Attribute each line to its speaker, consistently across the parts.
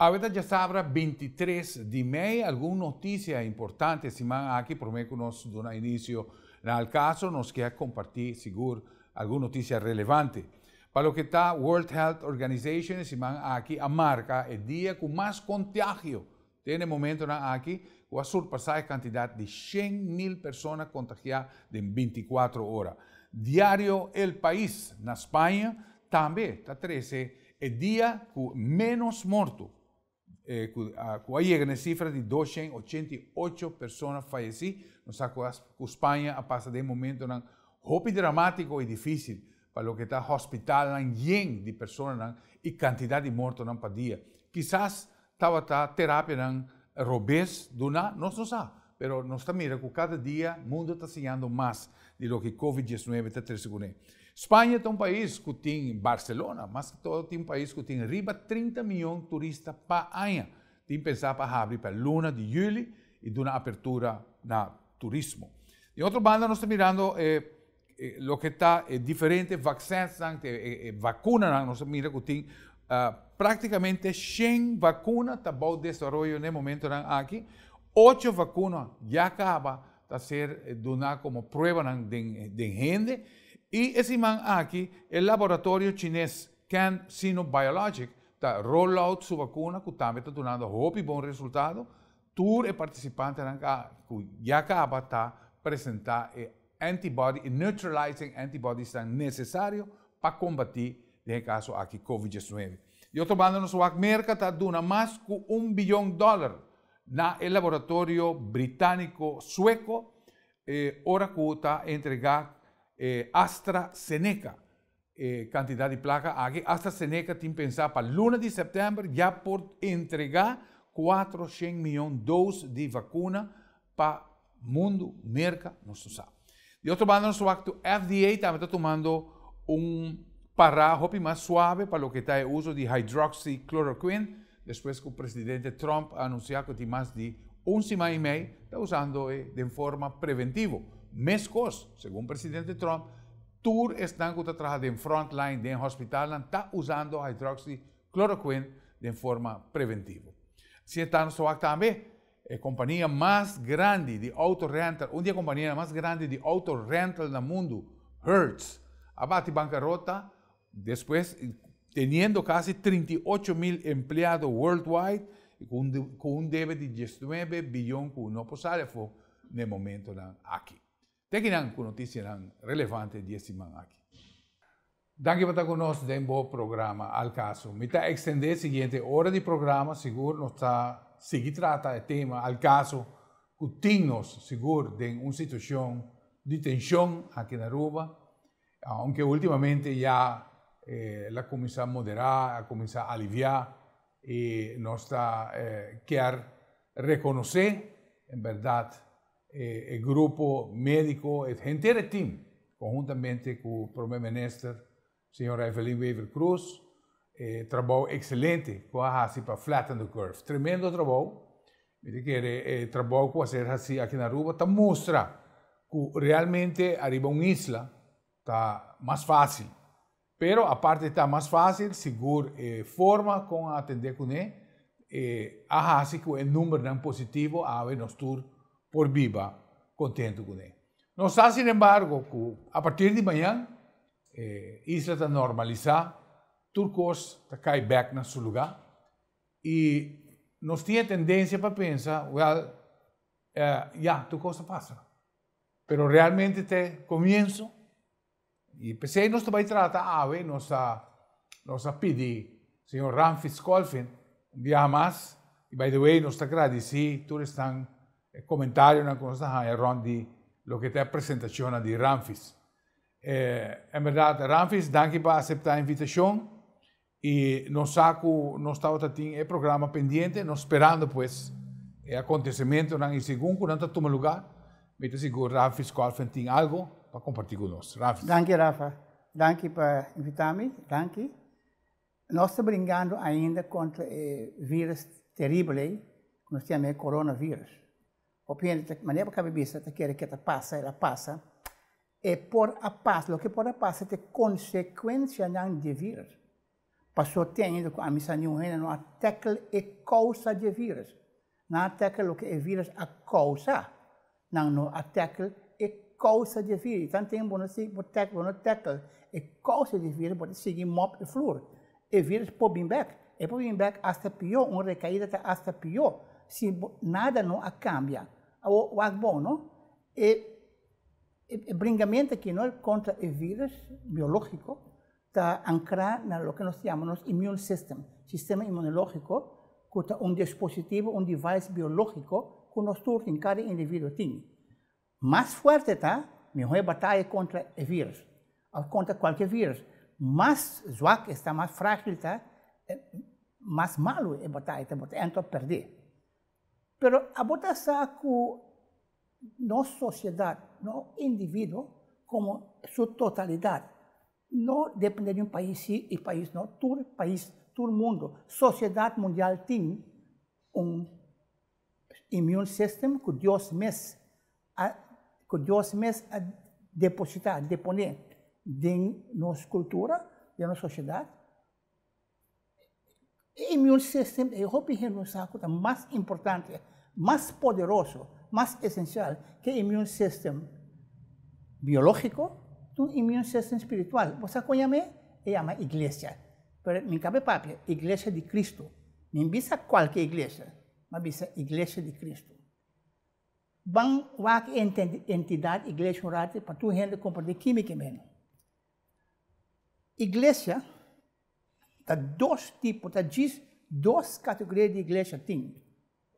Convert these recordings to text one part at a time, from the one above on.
Speaker 1: Awe ta djasabra 23 di mei. Algun notisia importante siman aki. Promé ku nos duna inisio na Al Caso, nos ke kompartí sigur algun notisia relevante. Pa loke ta World Health Organization, siman aki a marka e dia ku mas kontagio te na e momentonan aki, ku a surpasá e kantidat di 100.000 persona kontagiá den 24 ora. Diario El País na Spaña tambe ta trese e dia ku ménos morto, ku a yega na sifra di 288 persona fayesí. Nos sa ku Spaña a pasa den momentonan hopi dramátiko i difísil pa loke ta hospitalnan yen di personanan i kantidat di mortonan pa dia. Kisas tabata terapianan robes duná, nos no sa, pero nos ta mira ku kada dia mundu ta siñando mas di loke COVID-19 ta trese kuné. Spaña ta un pais ku tin Barcelona, mas ku todo tin un pais ku tin riba 30 mion turista pa aña. Tin pensá pa habri pa luna di yüli i duna apertura na turismo. Di otro banda nos ta mirando loke ta e diferente vaksènsnan, e vakunanan, nos ta mira ku tin práktikamente 100 vakuna ta bou desaroyo na e momentonan aki. Ocho vakuna ya kaba ta ser duná komo pruebanan den hende. I e siman aki e laboratorio chines CanSino Biologic ta roll out su vakuna ku tambe ta dunando hopi bon resultado. Tur e partisipantenan ku ya kaba ta presentá e antibody, e neutralizing antibodiesnan nesesario pa kombatí den e kaso aki COVID-19. Di otro banda nos wak Merka ta duna mas ku $1 bion na e laboratorio britániko sueko ora ku ta entregá AstraZeneca. E kantidat di plaka aki, AstraZeneca tin pensá pa luna di sèptèmber ya por entregá 400 mion dos di vakuna pa mundu, Merka, nos sa. Di otro banda, nos wak FDA tambe ta tumando un pará hopi mas suave pa loke ta e uso di hydroxychloroquine, despues ku presidente Trump a anunsiá ku tin mas di un siman i mei ta usando di forma preventivo. Meskos, segun presidente Trump, tur esnan ku ta traha den frontline den hospitalnan ta usando hydroxychloroquine di forma preventivo. Si ta nos wak tambe, e kompania mas grandi di auto rental, un di e kompanianan mas grandi di auto rental na mundu, Hertz, a bati bankarota, despues teniendo kasi 38 mil empleado worldwide, ku un debe di 19 bion ku no por sali afó na e momentonan aki. Te akinan ku notisianan relevante di e siman aki. Danki pa ta ku nos den bo programa Al Caso. Mi ta ekstendé siguiente ora di programa, sigur nos ta sigui trata e tema Al Caso, ku tin nos sigur den un situashon di tenshon aki na Aruba, aunke últimamente ya el a kuminsá moderá, a kuminsá aliviá i nos ta ke rekonosé, en berdat, e grupo médiko, e henter team, konhuntamente ku promé minister, señora Evelyn Wever-Croes, trabou ekselente ku a hasi pa flatten the curve. Tremendo trabou. Mi ke trabou ku a ser hasí aki na Aruba, ta mustra ku realmente ariba un isla ta mas fásil. Pero aparte ta mas fásil, sigur forma kon atendé kuné, a hasi ku e numbernan positivo awe nos tur por biba kontentu kuné. Nos sa, sin embargo, ku a partir di mañan, isla ta normalisá, tur kos ta kai bèk na su lugá i nos tin tendensia pa pensa, well, ya, tur kos a pasa. Pero realmente ta komienso i p'esei nos ta bai trata awe, nos a pidi señor Ramfis Kolfin un biaha mas i, by the way, nos ta gradisí tur esnan komentarionan ku nos a haña rònt di loke ta e presentashon di Ramfis. En berdat, Ramfis, danki pa aseptá e invitashon i nos sa ku nos tabata tin e programa pendiente, nos sperando pues e akontesimentonan i segun ku nan ta tuma lugá, mi ta sigur Ramfis Kolfin tin algu pa kompartí ku nos. Ramfis.
Speaker 2: Danki, Rafa. Danki pa invitá mi. Danki. Nos ta bringando ainda kontra e vírùs teribel ei, ku nos yama coronavirus. Hopi hende, manera ku bisa, ta kere ku ta pasa, el a pasa. E por a pasa, loke por a pasa ta konsekuensianan di vírùs. Paso te ainda ku ami sa niun hende no a tackle e kousa di e virus. Nan a tackle loke e virus a kousa. Nan no a tackle e kousa di e virus. I tanten bo no si bo tackle bo no tackle e kousa di e virus bo ta sigui mop e flur. E virus por bin bek. E por bin bek asta pió, un rekaida ta asta pió si bo nada no a kambia. Awor wak bon no, e e bringamentu aki no kontra e virus biológiko ta ankrá na loke nos ta yama nos immune system, sistema inmunológiko, ku ta un dispositivo, un device biológiko ku nos tur tin, kada individuo tin. Mas fuerte ta, mihó e bataya kontra e vírus òf kontra kualke vírus. Mas zwak e sta, mas frágil ta, mas malu e bataya ta, bo ta ènt op pèrdè. Pero abo ta sa ku nos sosiedat, no individuo komo su totalidat, no depende di un pais si i pais no, tur pais, tur mundu, sosiedat mundial tin un immune system ku Dios mes a ku Dios mes a depositá, deponé den nos kultura, den nos sosiedat. E immune system e hopi hende no sa ku ta mas importante, mas poderoso, mas esensial ke e immune system biológiko, ta un immune system spiritual. Bo sa kon yama e? E yama iglesia. Pero mi kabe papia iglesia di Kristu. Mi no bisa kualke iglesia, mi a bisa iglesia di Kristu. Ban wak e entidat iglesia un ratu pa tur hende komprendé kimi ke meno. Iglesia ta dos tipo, ta djis dos kategoria di iglesia tin,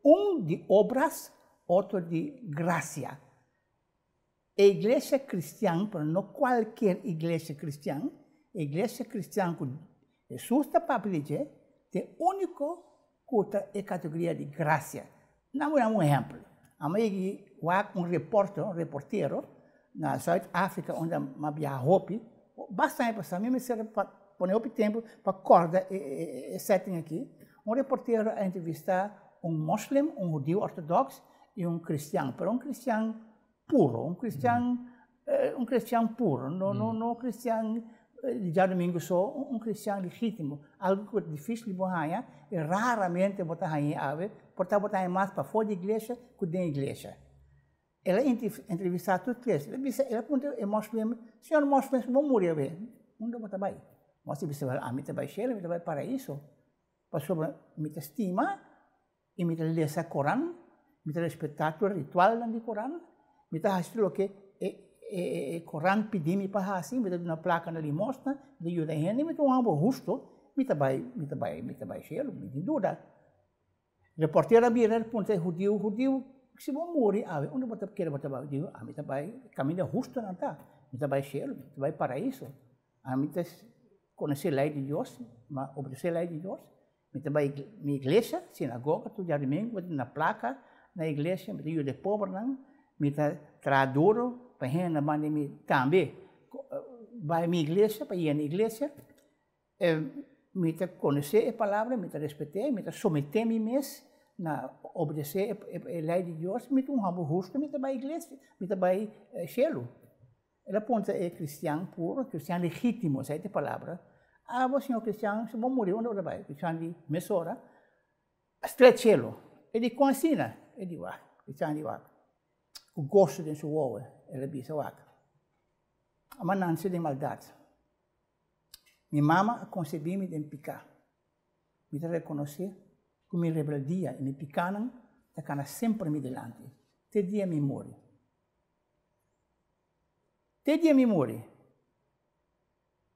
Speaker 2: un di obras, otro di grasia. E iglesia kristian, pero no kualkier iglesia kristian, e iglesia kristian ku Hesus ta papia di dje, ta e úniko ku ta e kategoria di grasia. Nan bo dam un ehèmpel. Amo yegi wak un reporter, un reportero na Zuid Afrika unda mi a biaha hopi, basta aña pasá, mi mester a pone hopi tempu pa kòrda e setting aki. Un reportero a entrevistá un moslim, un hudiu òrtodòks i un kristian, pero un kristian puro, un kristian, un kristian puro, no no no kristian di djadumingu so, un kristian legítimo, algu ku ta difísil di bo haña i raramente bo ta hañ'é awe, por ta bo ta haña mas pafó di iglesia ku den iglesia. El a entrevistá tur tres, el a bisa, el a puntra e moslim, señor moslim, si bo muri awe, unda bo ta bai? Moslim bisa, wèl, ami ta bai shelu, mi ta bai paraiso, pasobra mi ta stima I mi ta lesa Koran, mi ta respetá tur ritualnan di Koran, mi ta hasi tur loke e Koran pidi mi pa hasi, mi ta duna plaka na limosna, mi ta yuda hende, mi ta un hòmber hustu, mi ta bai, mi ta bai, mi ta bai shelu, mi tin duda. Reportero a bira, el puntra e hudiu, Hudiu, si bo muri awe, unda bo ta kere bo ta bai? Hudiu, Ami ta bai kaminda hustunan ta, mi ta bai shelu, mi ta bai paraiso. Ami ta konosé lei di Dios, mi a obedesé lei di Dios, Mi ta bai mi iglesia, sinagoga, tur djadumingu, mi ta duna plaka na iglesia, mi ta yuda e pobernan, mi ta traha duru pa hende manda mi tambe bai mi iglesia, pa yena iglesia. Mi ta konosé e palabra, mi ta respet'é, mi ta someté mi mes na obedesé e lei di Dios, mi ta un hòmber hustu, mi ta bai iglesia, mi ta bai shelu. El a puntra e cristian puro, cristian legítimo, esei ta e palabra, Abo, señor cristian, si bo muri, unda bo ta bai? Cristian di, Mesora, stret cielo. E di, Con asina? E di, Wak. Cristian di, Wak. Cu goso den su wowo, el a bisa, Wak, a nanse den maldad. Mi mama a concebí mi den picá. Mi ta reconoce cu mi rebeldia i mi picánan ta cana semper mi dilanti, te dia mi muri. Te dia mi muri,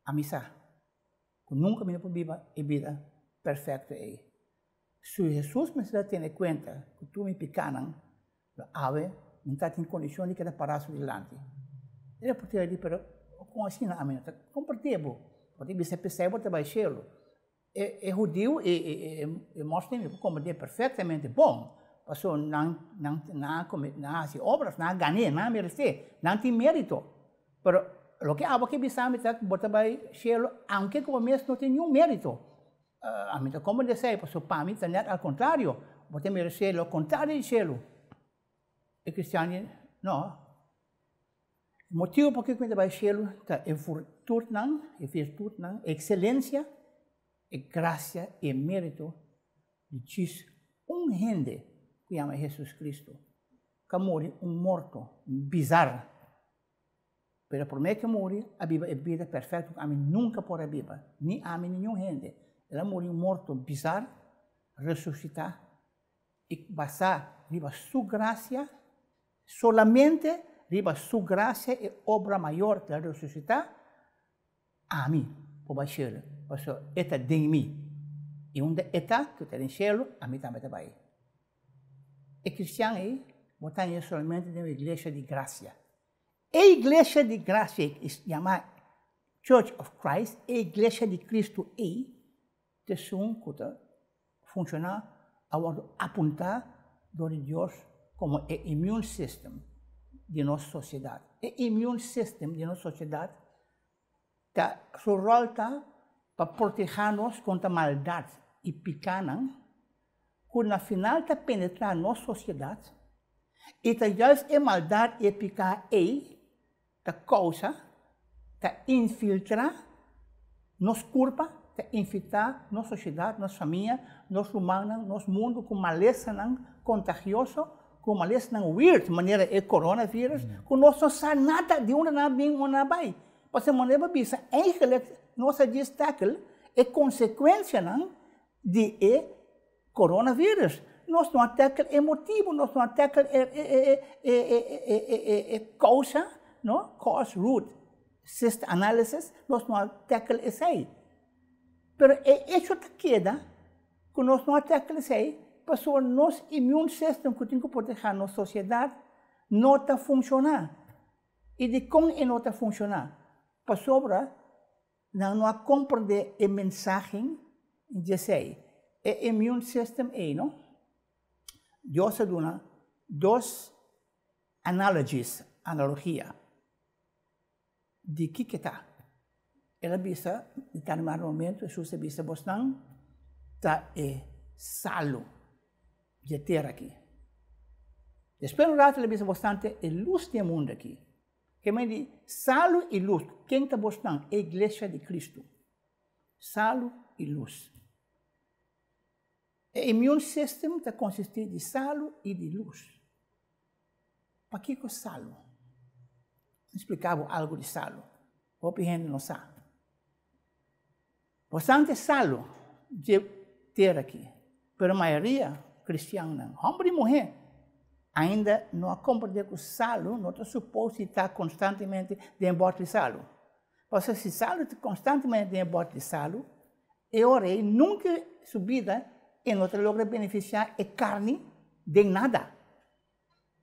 Speaker 2: ami sa ku nunka mi no por biba e bida perfekto ei. Si Hesus mester a tene kuenta ku tur mi pikanan, lo awe mi ta tin kondishon di keda pará su dilanti. E reportero di, Pero kon asina ami no ta kompartí bo? Bo ta bisa p'esei bo ta bai shelu. E hudiu i e moslim por komprendé perfektamente bon, pasobra nan nan nan a kome nan a hasi obras, nan a gané, nan a meresé, nan tin mérito. Pero loke abo ke bisa mi ta ku bo ta bai shelu aunke ku bo mes no tin niun mérito. Ami ta komprendé esei, pasobra pa mi ta nèt al kontrario, bo ta meresé lo kontrario di shelu. E kristian di, No. E motibu pakiko mi ta bai shelu ta e virtutnan, e virtutnan, e ekselensia. E grasia i e mérito di djis un hende ku yama Hesus Kristu, ku a muri un morto bizar. Pero promé ku e muri, a biba e bida perfekto ku ami nunka por a biba, ni ami ni niun hende. El a muri un morto bizar, resusitá i basá riba Su grasia, solamente riba Su grasia i obra mayor ku El a resusitá, Ami por bai shelu, pasobra E ta den mi. I unda E ta, ku ta den shelu, ami tambe ta bai. E kristian ei bo ta haña solamente den un iglesia di grasia. E iglesia di grasia ei yamá Church of Christ, e iglesia di Kristu ei, ta esun ku ta funshoná, a wòrdu apuntá dor di Dios komo e immune system di nos sosiedat. E immune system di nos sosiedat ta su ròl ta pa protehá nos kontra maldat i pikánan ku na final ta penetrá nos sosiedat i ta juist e maldat i e piká ei ta kousa, ta infiltrá nos kurpa, ta infiltrá nos sosiedat, nos famia, nos rumannan, nos mundu ku malesanan kontagioso, ku malesanan weird manera e coronavirus, ku nos no sa nada di unda nan a bin, unda nan a bai. Pasobra manera bo a bisa, eigenlijk nos a djis tackle e konsekuensianan di e Coronavirus. Nos no a tackle e motibu, nos no a tackle e causa, no? Cause root system analysis, nos no a tackle esei. Pero e hecho ta keda cu nos no a tackle esei pasobra nos immune system cu tin cu proteha nos sociedad no ta funciona. Y dicon e no ta funciona? Pasobra Nan no a komprendé e mensahe djesei. E immune system ei, no? Dios a duna dos analogies, analogia, di kiko ta. El a bisa, di determinado momento, Hesus a bisa, Bosnan ta e salu dje tera aki. Despues un rato el a bisa, Bosnan ta e lus di e mundu aki. Ke men di salu i lus. Ken ta bosnan? E iglesia di Kristu. Salu i lus. E immune system ta konsistí di salu i di lus. Pakiko salu? Mi splika bo algu di salu. Hopi hende no sa. Bosnan ta e salu dje tera aki, pero mayoria kristiannan, hòmber i muhé, ainda no a komprendé ku salu no ta supos di ta konstantemente den e bòt di salu. Pasobra si salu ta konstantemente den e bòt di salu, e ora ei nunka su bida e no ta logra benefisiá e karni den nada.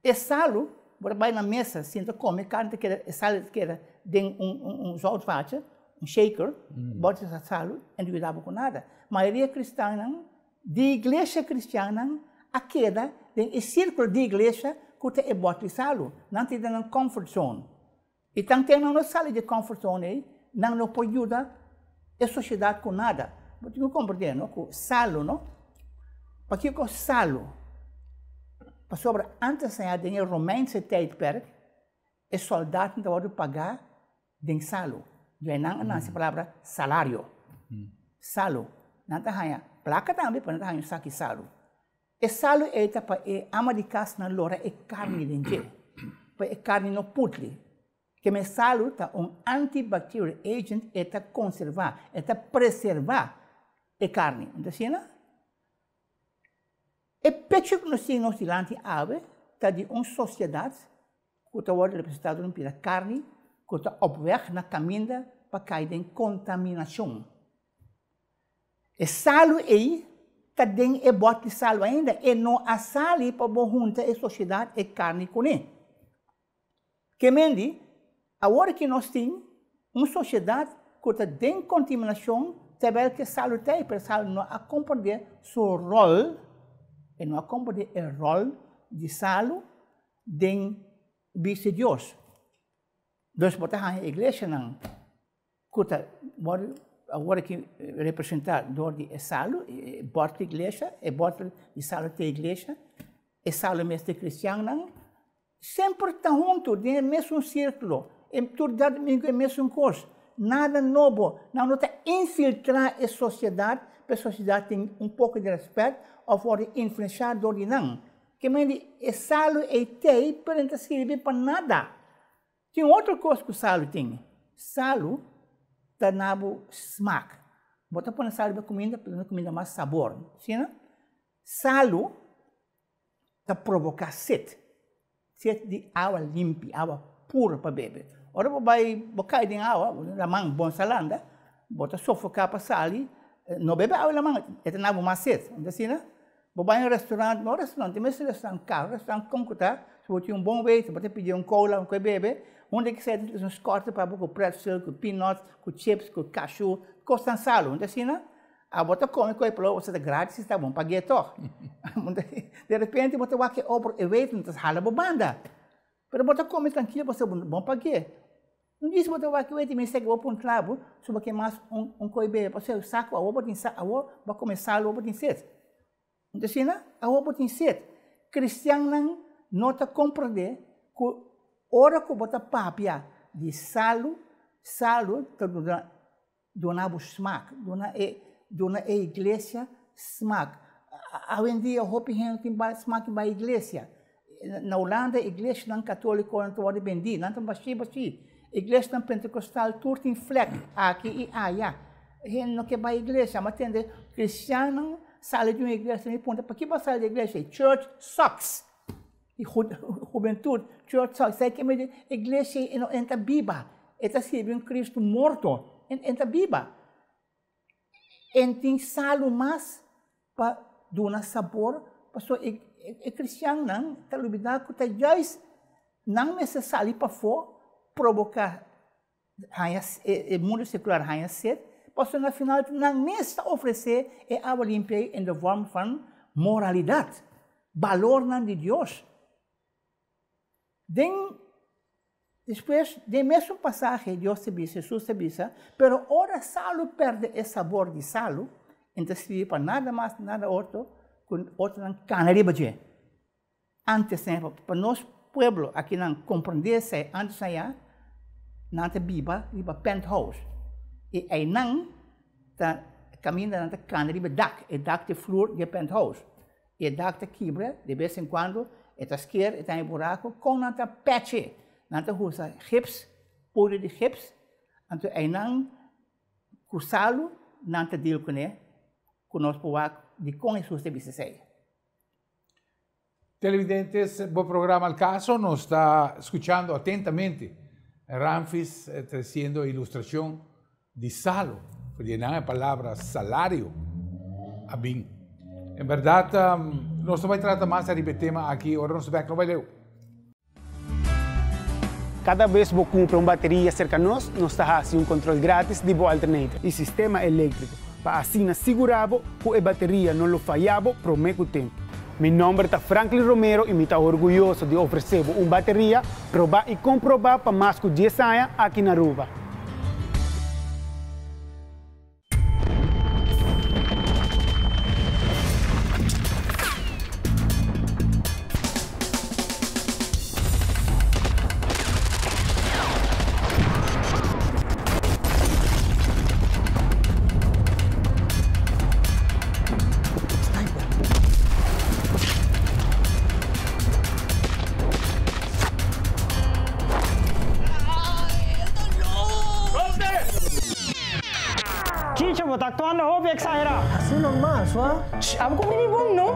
Speaker 2: E salu, bo ta bai na mesa sinta kome, karni ta keda, e salu ta keda den un zoutvaatje, un shaker, bo ta salu e no ta yuda bo ku nada. Mayoria kristiannan di iglesia kristiannan a keda den e sirkulo di iglesia ku ta e bòt di salu. Nan ta den nan comfort zone. I tanten nan no sali di e comfort zone ei, nan no por yuda e sosiedat ku nada. Bo tin ku komprendé no ku salu no. Pakiko salu? Pasobra antes aña den e Romeinse tijdperk e soldatnan ta wòrdu pagá den salu. Dje nan a nase e palabra salario. Salu. Nan ta haña plaka tambe, pero nan ta haña un saki salu. E salu ei ta pa e ama di kasnan lora e karni den dje, pa e karni no putri. Keme salu ta un antibacterial agent, e ta konservá, e ta preservá e karni. No ta asina? E pecho ku nos tin nos dilanti awe ta di un sosiedat ku ta wòrdu representá dor un pida karni ku ta op wèg na kaminda pa kai den kontaminashon. E salu ei ta den e bòt di salu ainda, e no a sali pa bo hunta e sosiedat e karni kuné. Ke men di, awor ki nos tin un sosiedat ku ta den kontaminashon terwijl ku e salu ta ei, pero e salu no a komprendé su ròl, e no a komprendé e ròl di salu den bista di Dios. Dus bo ta haña iglesianan ku ta wòrdu awor aki representá dor di e salu, e bòrtel di iglesia, e bòrtel di salu ta e iglesia, e salu mes ta e kristiannan, semper ta huntu den e mesun sirkulo, e tur djadumingu e mesun kos. Nada nobo. Nan no ta infiltrá e sosiedat pa e sosiedat tin un poko di rèspèt òf wòrdu influenshá dor di nan. Ke men di e salu ei t'ei pero e no ta sirbi pa nada. Tin otro kos ku salu tin. Salu ta na bo smak. Bo ta pone salu riba kuminda pa duna kuminda mas sabor. Asina? Salu ta provoká set. Set di awa limpi, awa puro pa bebe. Ora bo bai, bo kai den awa, laman bon salanda, bo ta sofoká pa sali, no bebe awa di laman, e ta na bo mas set. No ta asina? Bo bai un restaurant, no restaurant, tin mes restaurant caro, restaurant con cu ta, si bo tin un bon waiter, bo ta pidi un cola, un coe bebe, hunda ki seta tin un scorte pa bo cu pretzel, cu peanuts, cu chips, cu cashew, cosnan salo, no ta asina? Abo ta come coe palo, bo sa ta gratis, ta bon pagu'e toch. De repente bo ta wak e obra, e waiter no ta hala bo banda, pero bo ta come trankilo, bo sa bon pagu'e. Un dis bo ta wak weti mi seki bo puntra bo si bo ke mas un un koi bebe pasobra sa ku awor bo tin sa awor bo a kome sal awor bo tin set. No ta asina? Awor bo tin set. Kristiannan no ta komprende ku ora ku bo ta papia di salu, salu ta duna duna bo smak, duna e duna e iglesia smak. Awendia hopi hende tin bai smak di bai iglesia. Na Hulanda iglesianan katolikonan ta wòrdu bendí, nan ta bashí bashí. Iglesianan pentekostal tur tin flèk aki i aya. Hende no ke bai iglesia. Mi a tende kristiannan sali di un iglesia, mi puntra pakiko bo a sali di iglesia? Church sucks. I hubentut, church sucks. Esei ke mi di iglesia ei no ta biba. E ta sirbi un Kristu morto. E ta biba. En tin salu mas pa duna sabor, pasobra e e kristiannan ta lubida ku ta juist nan mester sali pafó proboká haña e mundu sekular haña set, pasobra na final nan mes ta ofresé e awa limpia ei en de vorm van moralidat, balornan di Dios. Den Despues, den mesun pasahe, Dios ta bisa, Hesus ta bisa, Pero ora salu perde e sabor di salu, e ta sirbi pa nada mas, nada otro, ku otronan kana riba dje. Antes, pa nos pueblo akinan komprendé esei, antes aya nan ta biba riba penthouse, i einan ta kaminda nan ta kana riba e dak, e dak ta e flur di e penthouse. E dak ta kibra de bes en kuando, e ta sker, e ta haña buraku. Kon nan ta patch e? Nan ta usa gips, poeder di gips, anto einan ku salu nan ta deal kuné, ku nos por wak dikon Hesus ta bisa esei.
Speaker 1: Televidentes, bo programa Al Caso nos ta skuchando atentamente Ramfis tresiendo ilustrashon Di salo, for di nan e palabra salario a bin. En berdad, nos ta bai trata mas ariba e tema aki ora nos bek no bai leu.
Speaker 3: Kada bes bo kumpra un bateria serka nos, nos ta hasi un kontrol gratis di bo alternator i sistema eléktriko pa asina sigurá bo ku e bateria no lo fayá bo promé ku tempu. Mi nòmber ta Franklin Romero i mi ta orguyoso di ofresé bo un bateria probá i komprobá pa mas ku dies aña aki na Aruba.
Speaker 4: Chicho, bo ta actuando hopi exagerá.
Speaker 5: Así normal, sua.
Speaker 4: Sh, abo cu bini bon, no?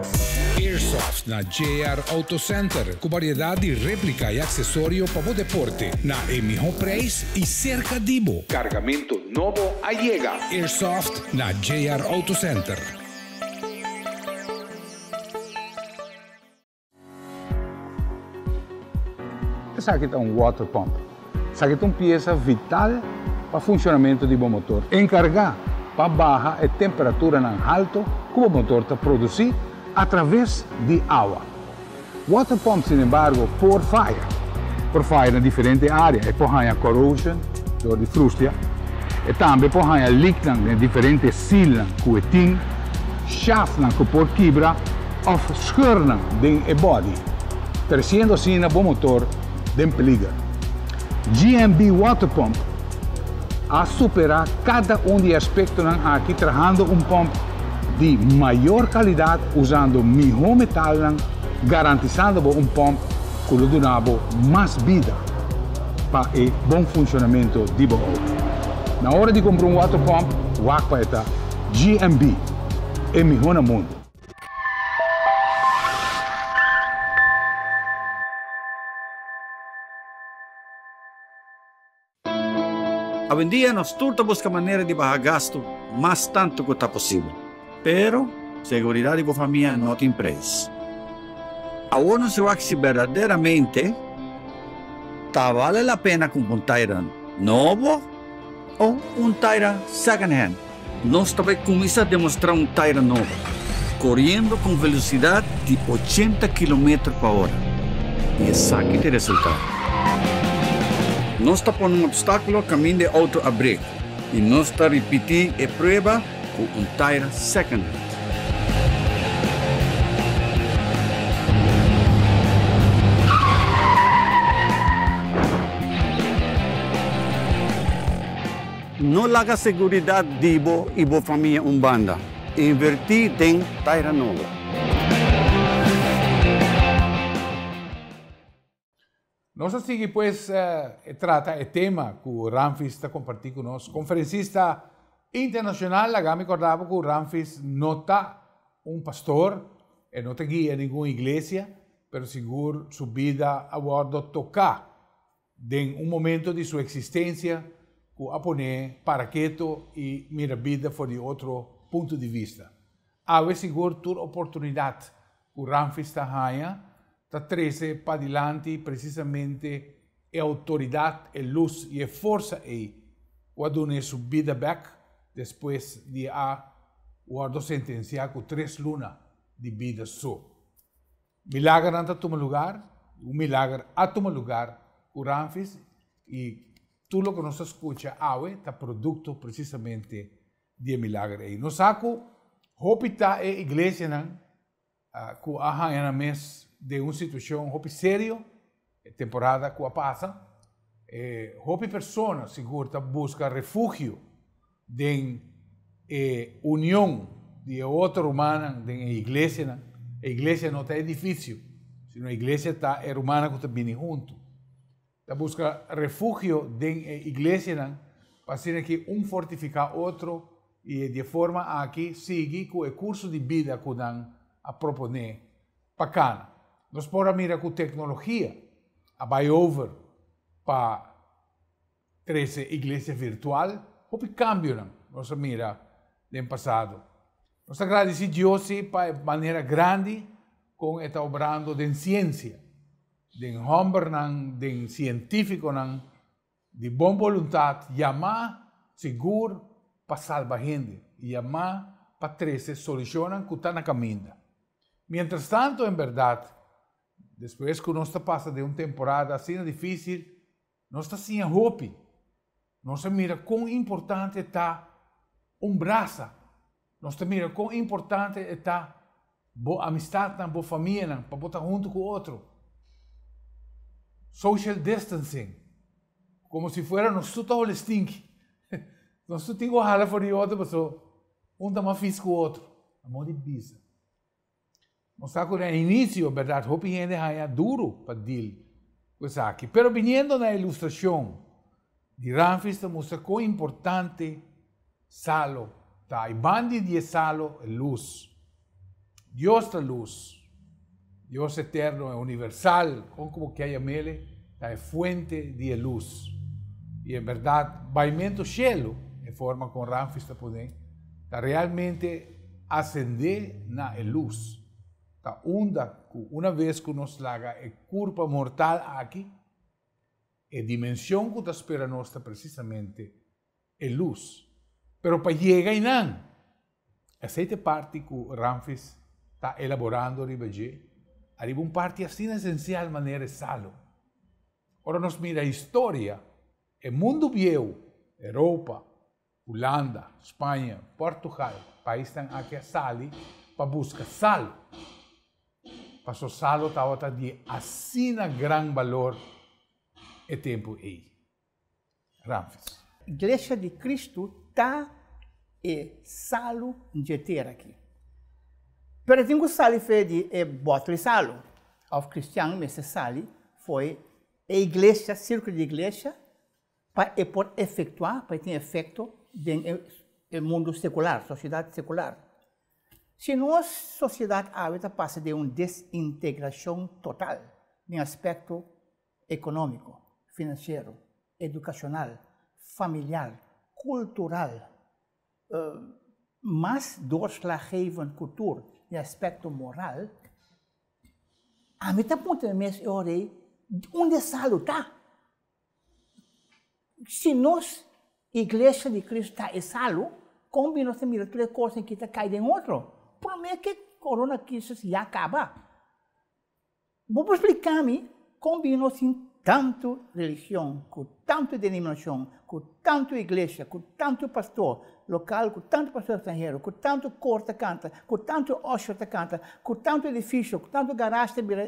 Speaker 1: Airsoft na JR Auto Center cu variedad di replica y accesorio pa bo deporte na e miho prijs y cerca di bo. Cargamento nobo a yega. Airsoft na JR Auto Center. Esaki ta un water pump. Esaki ta un piesa vital pa funcionamento di bo motor. Encarga pa baha e temperaturanan halto cu bo motor ta produci a traves di awa. Water pump sinembargo por faya. Por faya na diferente area. E por haña corrosion dor di frustia. E tambe por haña leaknan den diferente sealnan ku e tin, shaftnan ku por kibra òf scheurnan den e body, tresiendo asina bo motor den peliger. GMB Water Pump. A supera cada un di e aspectonan aki trahando un pomp di mayor calidad usando miho metalnan garantisando bo un pomp cu lo duna bo mas bida pa e bon funcionamento di bo auto. Na ora di cumpra un water pump wak pa e ta GMB, e miho na mundo.
Speaker 5: Awendia nos tur ta buska manera di baha gastu mas tantu ku ta posibel. Pero, seguridat di bo famia no tin preis. Awor nos wak si berdaderamente ta bale la pena kumpra un taira nobo o un taira second hand. Nos ta bai kuminsá demostrá un taira nobo, koriendo ku un velosidat di ochenta kilometer pa ora. I esaki ta e resultado. Nos ta pone un obstákulo kaminda e outo a brek i nos ta ripití e prueba ku un taira second hand. No laga seguridat di bo i bo famia un banda. Invertí den taira nobo.
Speaker 1: Nos a sigui pues trata e tema cu Ramfis ta comparti cu nos. Conferencista internacional, laga mi corda bo cu Ramfis no ta un pastor, e no ta guia ningun iglesia, pero sigur su bida a wordo toca Den un momento di su existencia cu a pone para keto y mira bida for di otro punto di vista. Awe sigur tur oportunidad cu Ramfis ta haña ta trece padilanti precisamente e autoridad, e luz y e forsa ey cu a dun'e su bida bek despues di a wordo sentencia cu tres luna di bida so. Milagernan ta tuma lugar, un milager a tuma lugar ku Ramfis i tur loke nos ta skucha awe ta produkto presisamente di e milager ei. Nos sa ku hopi ta e iglesianan ku a haña nan mes den un situashon hopi serio e temporada ku a pasa. E hopi persona sigur ta buska refugio den e union di e otro rumannan den e iglesianan. E iglesia no ta edifisio, sino e iglesia ta e rumannan ku ta bini huntu. Ta buska refugio den e iglesianan pa asina ki un fortifiká otro i di e forma aki sigui ku e kurso di bida ku nan a proponé pa kana. Nos por a mira ku teknologia a bai over pa trese iglesia virtual, hopi kambionan nos a mira den pasado. Nos ta gradisí Dios sí pa e manera grandi kon e ta obrando den siensia, den hòmbernan, den sientífikonan di bon boluntat yamá sigur pa salba hende i yamá pa trese solushonnan ku ta na kaminda. Mientrastanto, en bèrdat, despues ku nos ta pasa den un temporada asina difísil, Nos ta siña hopi. Nos ta mira kon importante ta un brasa. Nos ta mira kon importante e ta bo amistatnan, bo famianan, pa bo ta huntu ku otro. Social distancing, komo si fuera nos tur ta hole stinki. Nos tur tin ku hala for di otro pasobra un ta mas fis ku otro. Amor di bisa. Nos sa ku na inisio, bèrdat, hopi hende haña duru pa dil ku esaki. Pero biniendo na e ilustrashon di Ramfis ta mustra kon importante salo ta. I bandi di e salo, e lus. Dios ta lus. Dios eterno e universal, kon ku bo ke yam'el, ta e fuente di e lus. I en bèrdat, baimentu shelu, e forma kon Ramfis ta pone, ta realmente ascendé na e lus. Ta unda cu una vez cu nos laga e curpa mortal aki, e dimension cu ta spera nos ta precisamente e lus. Pero pa yega einan, esey ta e parti cu Ramfis ta elaborando riba dje, ariba un parti asina esencial manera e salo. Ora nos mira historia, e mundu bieu, Europa, Hulanda, Spaña, Portugal, paisnan aki a sali pa buska sal, paso salo tabata di asina gran balor e tempu ei. Ramfis.
Speaker 2: Iglesia di Cristo ta e salu dje tera aki. Pero e tin ku sali fe di e bòtel di salu, òf kristian mester sali fo'i e iglesia, sirkulo di iglesia, pa e por efektuá, pa e tin efekto den e mundu sekular, sosiedat sekular. Si nos sosiedat awe ta pasa den un desintegrashon total den aspekto ekonómiko, finansiero, edukashonal, familiar, kultural, mas doorslaggevend ku tur den aspekto moral, ami ta puntra mi mes e ora ei, unda e salu ta? Si nos Iglesia di Cristo ta e salu, kon bin nos ta mira tur e kosnan ki ta kai den otro? Promé ku e corona crisis ya kaba. Bo por splika mi kon bin nos tin tantu religion, ku tantu denominashon, ku tantu iglesia, ku tantu pastor lokal, ku tantu pastor estranhero, ku tantu kor ta kanta, ku tantu usher ta kanta, ku tantu edifisio, ku tantu garage ta bira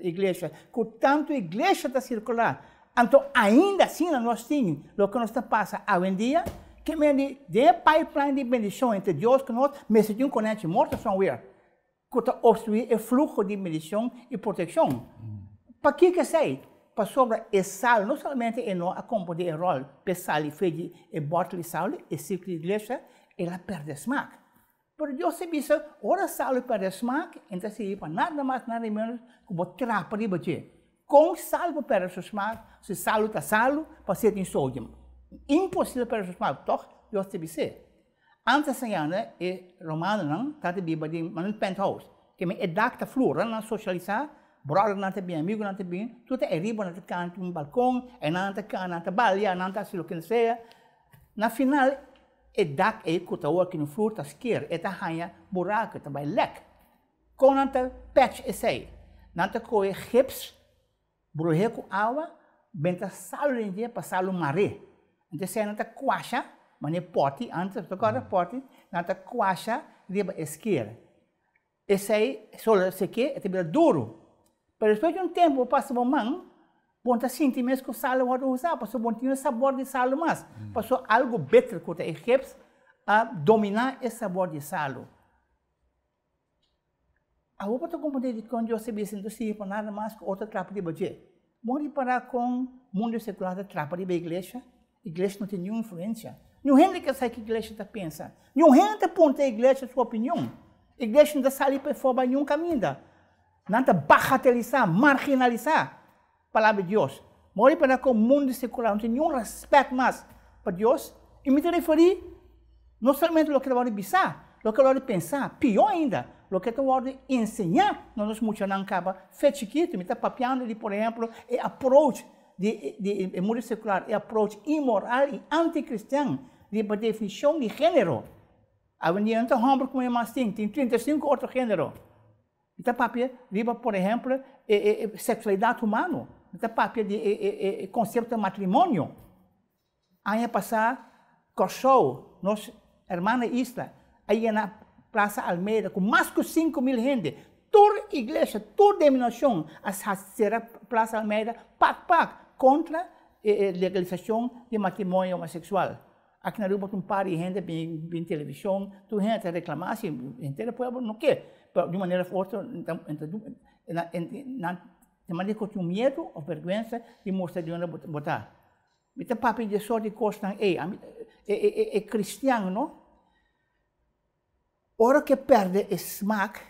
Speaker 2: iglesia, ku tantu iglesia ta sirkulá? Anto ainda asina nos tin loke nos ta pasa awendia, ke men di den e pipeline di bendishon entre Dios ku nos mester tin un konèchi morto somewhere ku ta obstruí e fluho di bendishon i protekshon. Pakiko esei? Pasobra e sal no solamente e no a komprondé e ròl p'e sali fe di e bòtel di sal, e sirkulo di iglesia, el a pèrdè smak. Pero Dios ta bisa, ora salu pèrdè smak, e no ta sirbi pa nada mas nada ménos ku bo trapa riba dje. Kon sal por pèrdè su smak si salu ta salu pasobra tin sodium? Imposibel pèrdè su smak, tòg Dios ta bis'é. Ántes añana e romanonan tabata biba den un penthouse, ke men e dak ta flur, ora nan sosialisá, bròdernan ta bin, amigunan ta bin, tur ta ariba, nan ta kanta un balkon, einan nan ta kana, nan ta balia, nan ta hasi loke sea. Na final e dak ei ku ta wòrdu den flur ta sker, e ta haña buraku, e ta bai lèk. Kon nan ta patch esei? Nan ta kohe gips, bruh'é ku awa, benta salu den dje pa salu mar'é. Anto esei nan ta kuasha, manera pòti antes, bo ta kòrda pòti? Nan ta kuasha riba e sker. Esei solo sek'é e ta bira duru. Pero despues di un tempu bo pasa bo man, bo no ta sinti mes ku salu a wòrdu usá, pasobra bo no tin e sabor di salu mas. Pasobra algu bitter ku ta e gips a dominá e sabor di salu. Awor bo ta komprendé dikon Dios a bisa no ta sirbi pa nada mas ku otro trapa riba dje. Bo ripará kon mundu sekular ta trapa riba iglesia? Iglesia no tin niun influensia. Niun hende ke sa ke iglesia ta pensa. Niun hende ta puntra iglesia su opinion. Iglesia no ta sali pa e for bai niun kaminda. Nan ta bagatelisá, marginalisá Palabra di Dios. Bo ripará kon mundu sekular no tin niun rèspèt mas pa Dios? I mi ta referí no solamente loke ta wòrdu bisá, loke ta wòrdu pensá, pió ainda, loke ta wòrdu enseñá na nos muchanan kaba fe chikitu. Mi ta papiando di, por ehèmpel, e approach di di e mundu sekular, e approach inmoral i anti-kristian riba definishon di género. Awendia no ta hòmber ku muhé mas tin, tin 35 otro género. Mi ta papia riba, por ehèmpel, e e seksualidat humano. Mi ta papia di e e e konsepto di matrimonio. Aña pasá Kòrsou, nos hermana isla, a yena Plaza Almeida ku mas ku 5000 hende. Tur iglesia, tur denominashon a sera Plaza Almeida pak pak kontra e legalisashon di matrimonio homoseksual. Aki na Aruba un par di hende bin bin televishon, tur hende ta reklamá si henter e pueblo no ke, pero di un manera of otro nan ta manera ku tin miedu of bèrgwensa di mustra di unda bo ta. Mi ta papia di e sort di kosnan ei. Ami e e e kristian no, ora ku e pèrdè e smak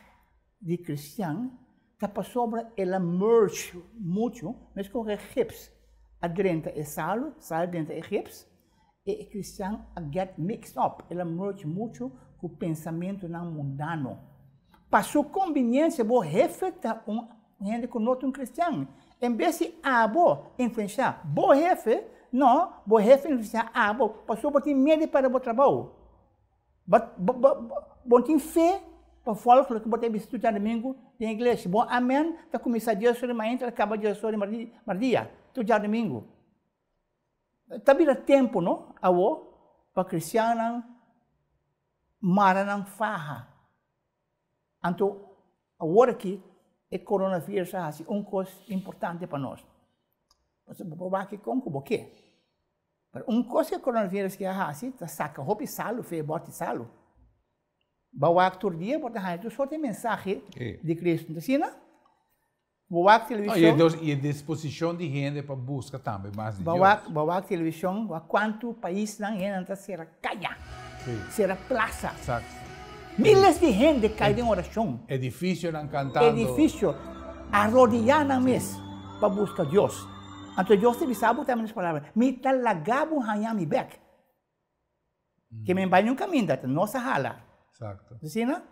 Speaker 2: di kristian ta pasobra el a merge muchu, meskos ku e gips a drenta e salu, sal a drenta e gips, e e kristian a get mixed up, el a merge muchu ku pensamentunan mundano. Pa su kombiniensia bo hefe ta un hende ku no ta un kristian. En bes di abo influensiá bo hefe, no, bo hefe influensiá abo pasobra bo tin miedu di pèrdè bo trabou. Bo tin fe pa vòlg loke bo ta bisa tur djadumingu den iglesia. Bo amen ta kuminsá dies ora di mainta ta kaba dies ora di mardia tur djadumingu. Ta bira tempu no awo pa kristiannan mara nan faha. Anto awor aki e coronavirus a hasi un kos importante pa nos. Pasobra bo por wak kon ku bo ke. Pero un kos ku coronavirus ke a hasi ta saka hopi salu for e bòt di salu. Bo wak tur dia bo ta haña tur sorti mensahe di Cristo. No ta asina? Bo wak televishon.
Speaker 1: I e disposishon di hende pa buska tambe mas di Dios.
Speaker 2: Bo wak televishon, wak kuantu paisnan hendenan ta sera kaya, sera plasa. Miles di hende kai den orashon.
Speaker 1: Edifisionan kantando.
Speaker 2: Edifisio, arrodiyá nan mes pa buska Dios. Anto Dios ta bisa bo tambe na su palabra, Mi ta laga bo haña mi bèk. Ke men bai nun kaminda, ta nos a hala.
Speaker 1: Exacto.
Speaker 2: Asina?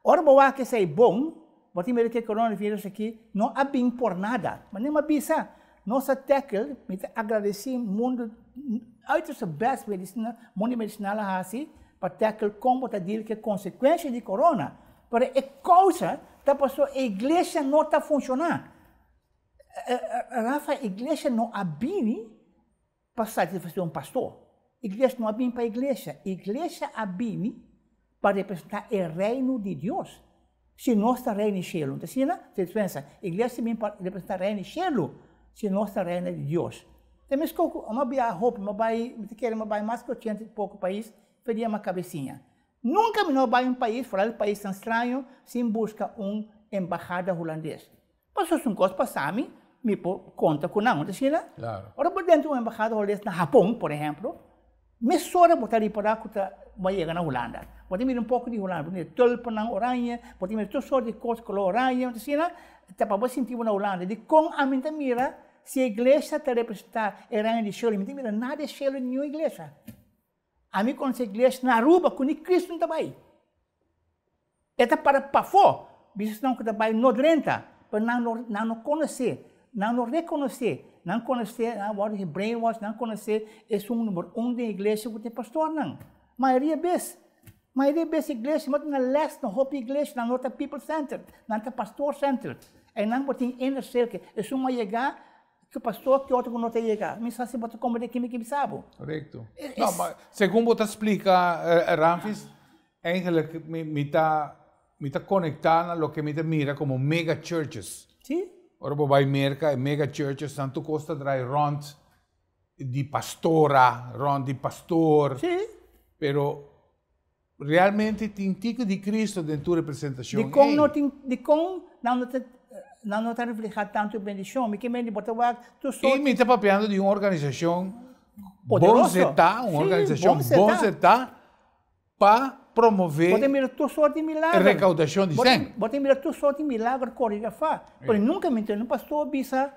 Speaker 2: Ora bo wak esei bon, bo tin mira ke coronavirus aki no a bin por nada. Ma nem a bisa, nos a tackle, mi ta agradeci mundo uiterste best medicina, mundo medicinal a hasi pa tackle kon bo ta deal ke consecuencia di corona. Pero e causa ta pasobra e iglesia no ta funciona. Rafa, iglesia no a bini pa satisfasé un pastor. Iglesia no a bini pa iglesia. Iglesia a bini pa representá e Reino di Dios. Si nos ta Reino di shelu, no ta asina? Te pensa, iglesia a bini pa representá Reino di shelu, si nos ta Reino di Dios. Ta meskos ku mi a biaha hopi, mi a bai, mi ta kere mi a bai mas ku ochenta i poko pais, p'e mi kabesiña. Nunka mi no a bai un pais, foral paisnan straño, sin buska un embahada hulandes. Pasobra si un kos pasa mi, mi por konta ku nan, no ta asina?
Speaker 1: Claro.
Speaker 2: Ora bo drenta un embahada hulandes na Hapon, por ehemplo, mesora bo ta ripará ku ta bo a yega na Hulanda. Bo ta mira un poko di Hulanda, bo ta mira tulpennan oranje, bo ta mira tur sort di kos kolor oranje, no ta asina? Ta pa bo sinti bo na Hulanda. Dikon ami ta mira si e iglesia ta representá e reino di shelu? Mi ta mira nada di shelu den niun iglesia. Ami konosé iglesia na Aruba ku ni Kristu no ta bai. E ta para pafó, bisa esnan ku ta bai no drenta, pero nan no nan no konosé, nan no rekonosé, nan konosé, nan a wòrdu gebrainwash, nan konosé esun number un den iglesia ku ta e pastornan. Mayoria bes, mayoria bes iglesia no ta na lès na hopi iglesia, nan no ta people centered, nan ta pastor centered. Einan bo tin inner circle, esun a yega Ki pastor ki otro ku no ta yega? Mi sa si bo ta komprende kimi ki bisa bo.
Speaker 1: Korekto. No, ma segun bo ta splika, Ramfis, eigenlijk mi mi ta mi ta konektá na loke mi ta mira komo mega churches.
Speaker 2: Si.
Speaker 1: Ora bo bai Merka, e mega churches nan tur kos ta drai rònt di pastora, rònt di pastor.
Speaker 2: Si.
Speaker 1: Pero Realmente tin tiko di Cristo den tur e presentacion
Speaker 2: Dikon
Speaker 1: ei.
Speaker 2: no tin, dikon nan no ta, nan no ta reflehá tantu bendishon? Mi ke mende bo ta wak tur
Speaker 1: I
Speaker 2: sorti.
Speaker 1: mi ta papiando di un organisacion bon
Speaker 2: Poderoso.
Speaker 1: setá, un
Speaker 2: Sí,
Speaker 1: organisacion
Speaker 2: bon setá.
Speaker 1: bon setá pa promové
Speaker 2: Bo ta mira tur sorti milager.
Speaker 1: recaudacion di
Speaker 2: Bo ta,
Speaker 1: sèn.
Speaker 2: bo ta mira tur sorti milager kore di afá. Pero nunka mi tende un pastor bisa,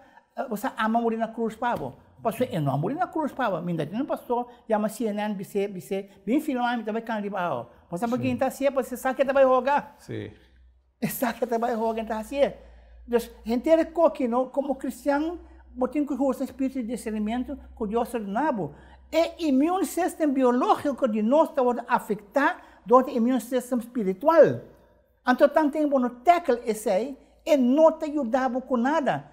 Speaker 2: bo sa ama muri na krus pa bo. Pasobra e no a muri na krus pa bo. Mi ta tende un pastor yama CNN bis'é, bis'é, Bin filmá mi ta bai kan riba awa. Bo sa paki'e ta hasié? Pasobra e sa ke ta bai hoga. E sa ke ta bai hoga, e ta hasié. Dus, henter e koki no, komo kristian bo tin ku usa e spiritu di disernimentu ku Dios a duna bo. E immune system biológiko di nos ta wòrdu afektá dor di immune system spiritual. Anto tanten bo no tackle esei, e no ta yuda bo ku nada.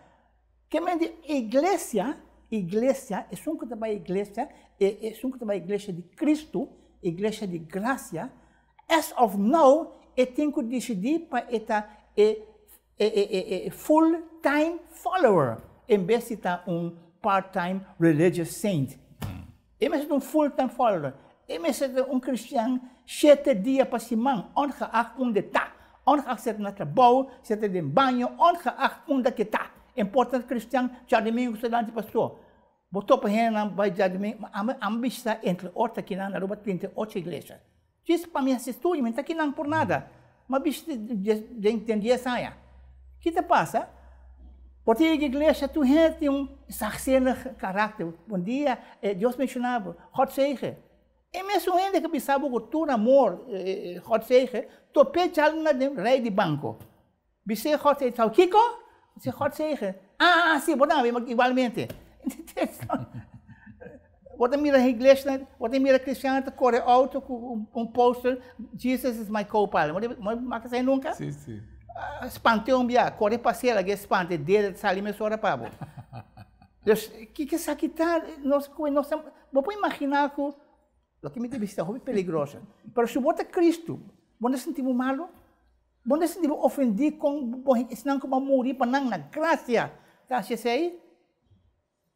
Speaker 2: Ke men di iglesia, iglesia, esun ku ta bai iglesia, e esun ku ta bai iglesia di Kristu, iglesia di grasia, as of now e tin ku disidí pa e ta e e e e full time follower en bes di ta un part time religious saint. E mester ta un full time follower. E mester ta un kristian shete dia pa siman, ongeacht unda e ta. Ongeacht si e ta na trabou, si e ta den baño, ongeacht unda ke ta. Importa ta kristian djadumingu ku sta dilanti pastor. Bo topa hendenan bai djadumingu, ami ami bishita entre otro akinan na Aruba 38 iglesia. Djis pa mi hasi studio, mi no ta kinan por nada. Mi a bishita den dies aña. Ki ta pasa? Por ta yega iglesia tur hende tin un zachtzinnig karakter. Bon dia, Dios benshoná bo, God zegen. E mesun hende ku bisa bo ku tur amor, God zegen, top'é djal na den rei di banko. Bis'é God zegen, Tau kiko? Bis'é God zegen. Ah, si, bo tambe, igualmente. Bo ta mira iglesia, bo ta mira cristiano ta kore auto ku un poster, Jesus is my co-pilot. Bo maka esei nunka?
Speaker 1: Si, si.
Speaker 2: Spant'é un bia, kore pas'é, laga e spant'é, dede ta sali mesora pa bo. Dus, kiko esaki ta? Nos, nos ta, bo por imaginá ku loke mi ta bisa ta hopi peligroso. Pero si bo ta Cristo, bo no ta sinti bo malu? Bo no ta sinti bo ofendí kon bo esnan ku bo a muri pa nan na grasia ta hasi esei?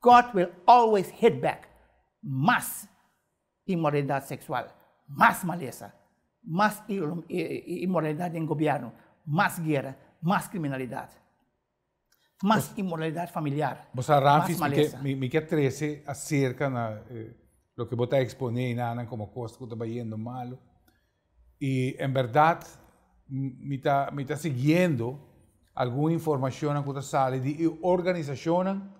Speaker 2: God will always hit back. Mas inmoralidad sexual, mas malesa, mas inmoralidad den gobierno, mas guera, mas criminalidad, mas inmoralidad familiar,
Speaker 1: Bo sa
Speaker 2: mas
Speaker 1: Ramfis, mi ke,
Speaker 2: malesa.
Speaker 1: mi, mi ke trese acerca na eh, loke bo ta expone einan como cos cu ta bayendo malo. Y en berdad mi ta, mi ta siguiendo algun informacionnan cu ta sali di e organisacionnan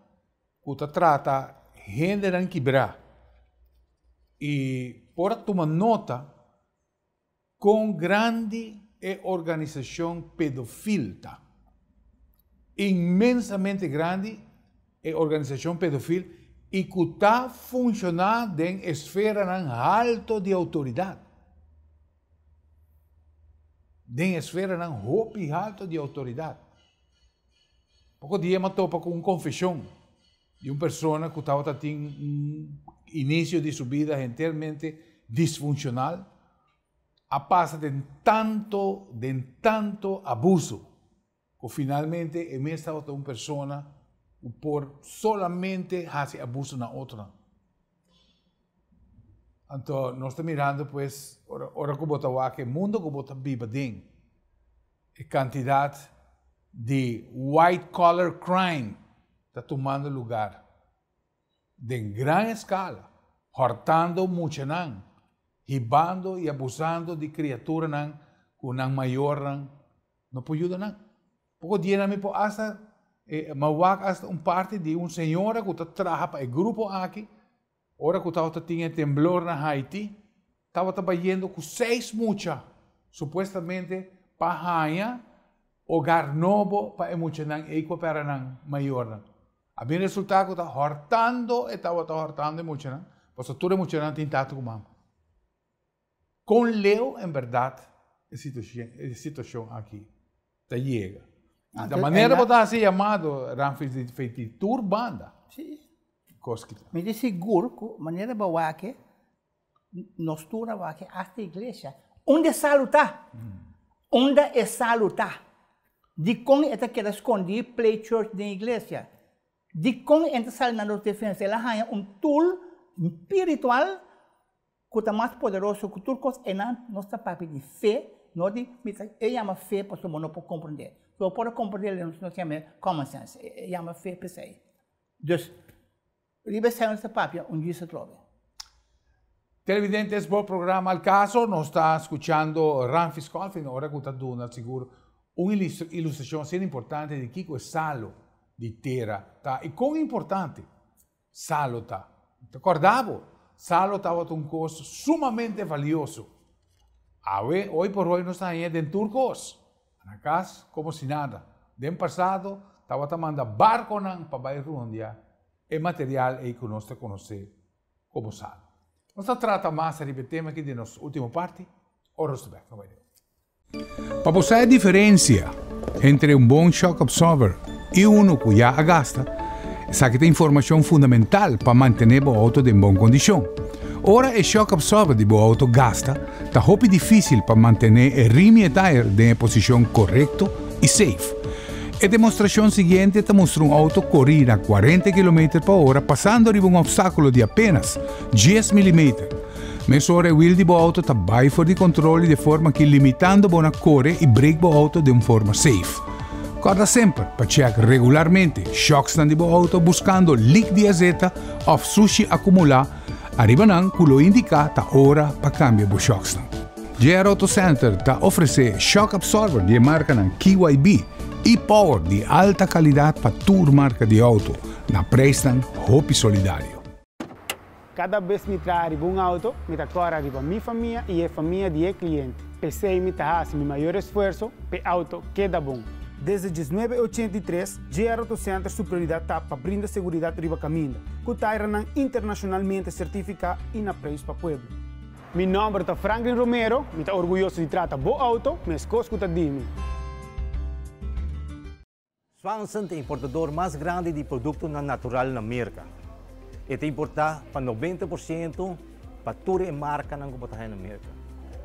Speaker 1: cu ta trata hendenan kibrá y por a tuma nota con grandi e organisacion pedofil ta. Inmensamente grandi e organisacion pedofil y cu ta funciona den esferanan halto di autoridad. Den esferanan hopi halto di autoridad. Poko dia m'a topa ku un konfeshon di un persona ku tabata tin un inisio di su bida hentermente disfunshonal, a pasa den tanto, den tanto abuso, ku finalmente e mes tabata un persona ku por solamente hasi abuso na otronan. Anto nos ta mirando pues, ora, ora ku bo ta wak e mundo ku bo ta biba den, E cantidad di white collar crime ta tumando lugar den gran escala, hortando muchanan, hibando y abusando di criaturanan cu nan mayornan no por yuda nan. Poco dianan mi por hasta mawak hasta un parti di un señora cu ta traha pa e grupo aki. Ora ku tabata tin e temblor na Haiti, tabata bayendo ku seis mucha, supuestamente pa haña hogar nobo pa e muchanan ei ku a pèrdè nan mayornan. A bin resultá ku ta hòrtando e tabata hòrtando e muchanan, pasobra tur e muchanan tin tata ku mama. Kon leu en bèrdat e situashon aki ta yega? Da manera bo ta hasi yamado, Ramfis di feiti tur banda.
Speaker 2: Sí.
Speaker 1: Kos ki ta.
Speaker 2: Mi ta sigur ku manera bo wak nos tur a wak hasta iglesia, unda e salu ta? Unda e salu ta? Dikon e ta keda skondí play church den iglesia? Dikon e ta sali na nos defensa? El a haña un tool spiritual Ku ta mas poderoso ku tur kos einan nos ta papia di fe, no di mi ta e yama fe pasobra bo no por komprendé. Si bo por a komprendé nos nos yama e common sense, e yama fe p'esei. Dus, riba esei nos ta papia un djis atrobe.
Speaker 1: Televidentes bo programa Al Caso, nos ta skuchando Ramfis Colvin ora ku ta duna sigur un ilustrashon asina importante di kiko e salo di tera ta i kon importante Salo ta. Ta kòrda bo, salo tabata un kos sumamente valioso. Awe, hoy por hoy nos ta hañ'é den tur kos. Na kas, komo si nada. Den pasado, tabata manda barkonan pa bai rundia e material ei ku nos ta konosé komo salo. Nos ta trata mas ariba e tema aki den nos último parti. Ora nos ta bèk. No bai leu. Pa bo sa e diferencia entre un bon shock absorber y uno cu ya a gasta, esaki ta informacion fundamental pa mantene bo auto den bon condicion. Ora e shock absorber di bo auto gasta, ta hopi dificil pa mantene e rim y e tire den e posicion corecto y safe. E demostracion siguiente ta mustra un auto cori na cuarenta kilometer pa ora pasando riba un obstaculo di apenas dies milimeter. Mesora e wiel di bo auto ta bai for di control y de forma ki limitando bo na core y brake bo auto den un forma safe. Corda semper pa check regularmente shocksnan di bo auto buscando leak di azeta of sushi acumula ariba nan cu lo indica ta ora pa cambia bo shocksnan. JR Auto Center ta ofrece shock absorber di e marcanan KYB y Power di alta calidad pa tur marca di auto na prijsnan hopi solidario.
Speaker 3: Kada bes mi traha riba un auto, mi ta kòrda riba mi famia i e famia di e kliente. P'esei mi ta hasi mi mayor esfuerso p'e auto keda bon. Desde diesnuebe ochenta i tres, JR Auto Center su prioridat ta pa brinda seguridat riba kaminda, ku tairanan internashonalmente sertifiká i na preis pa pueblo. Mi nòmber ta Franklin Romero, mi ta orguyoso di trata bo auto meskos ku ta di mi.
Speaker 6: Swanson ta e importador mas grandi di produktonan natural na Merka. E ta importá pa 90% pa tur e markanan ku bo ta haña na Merka.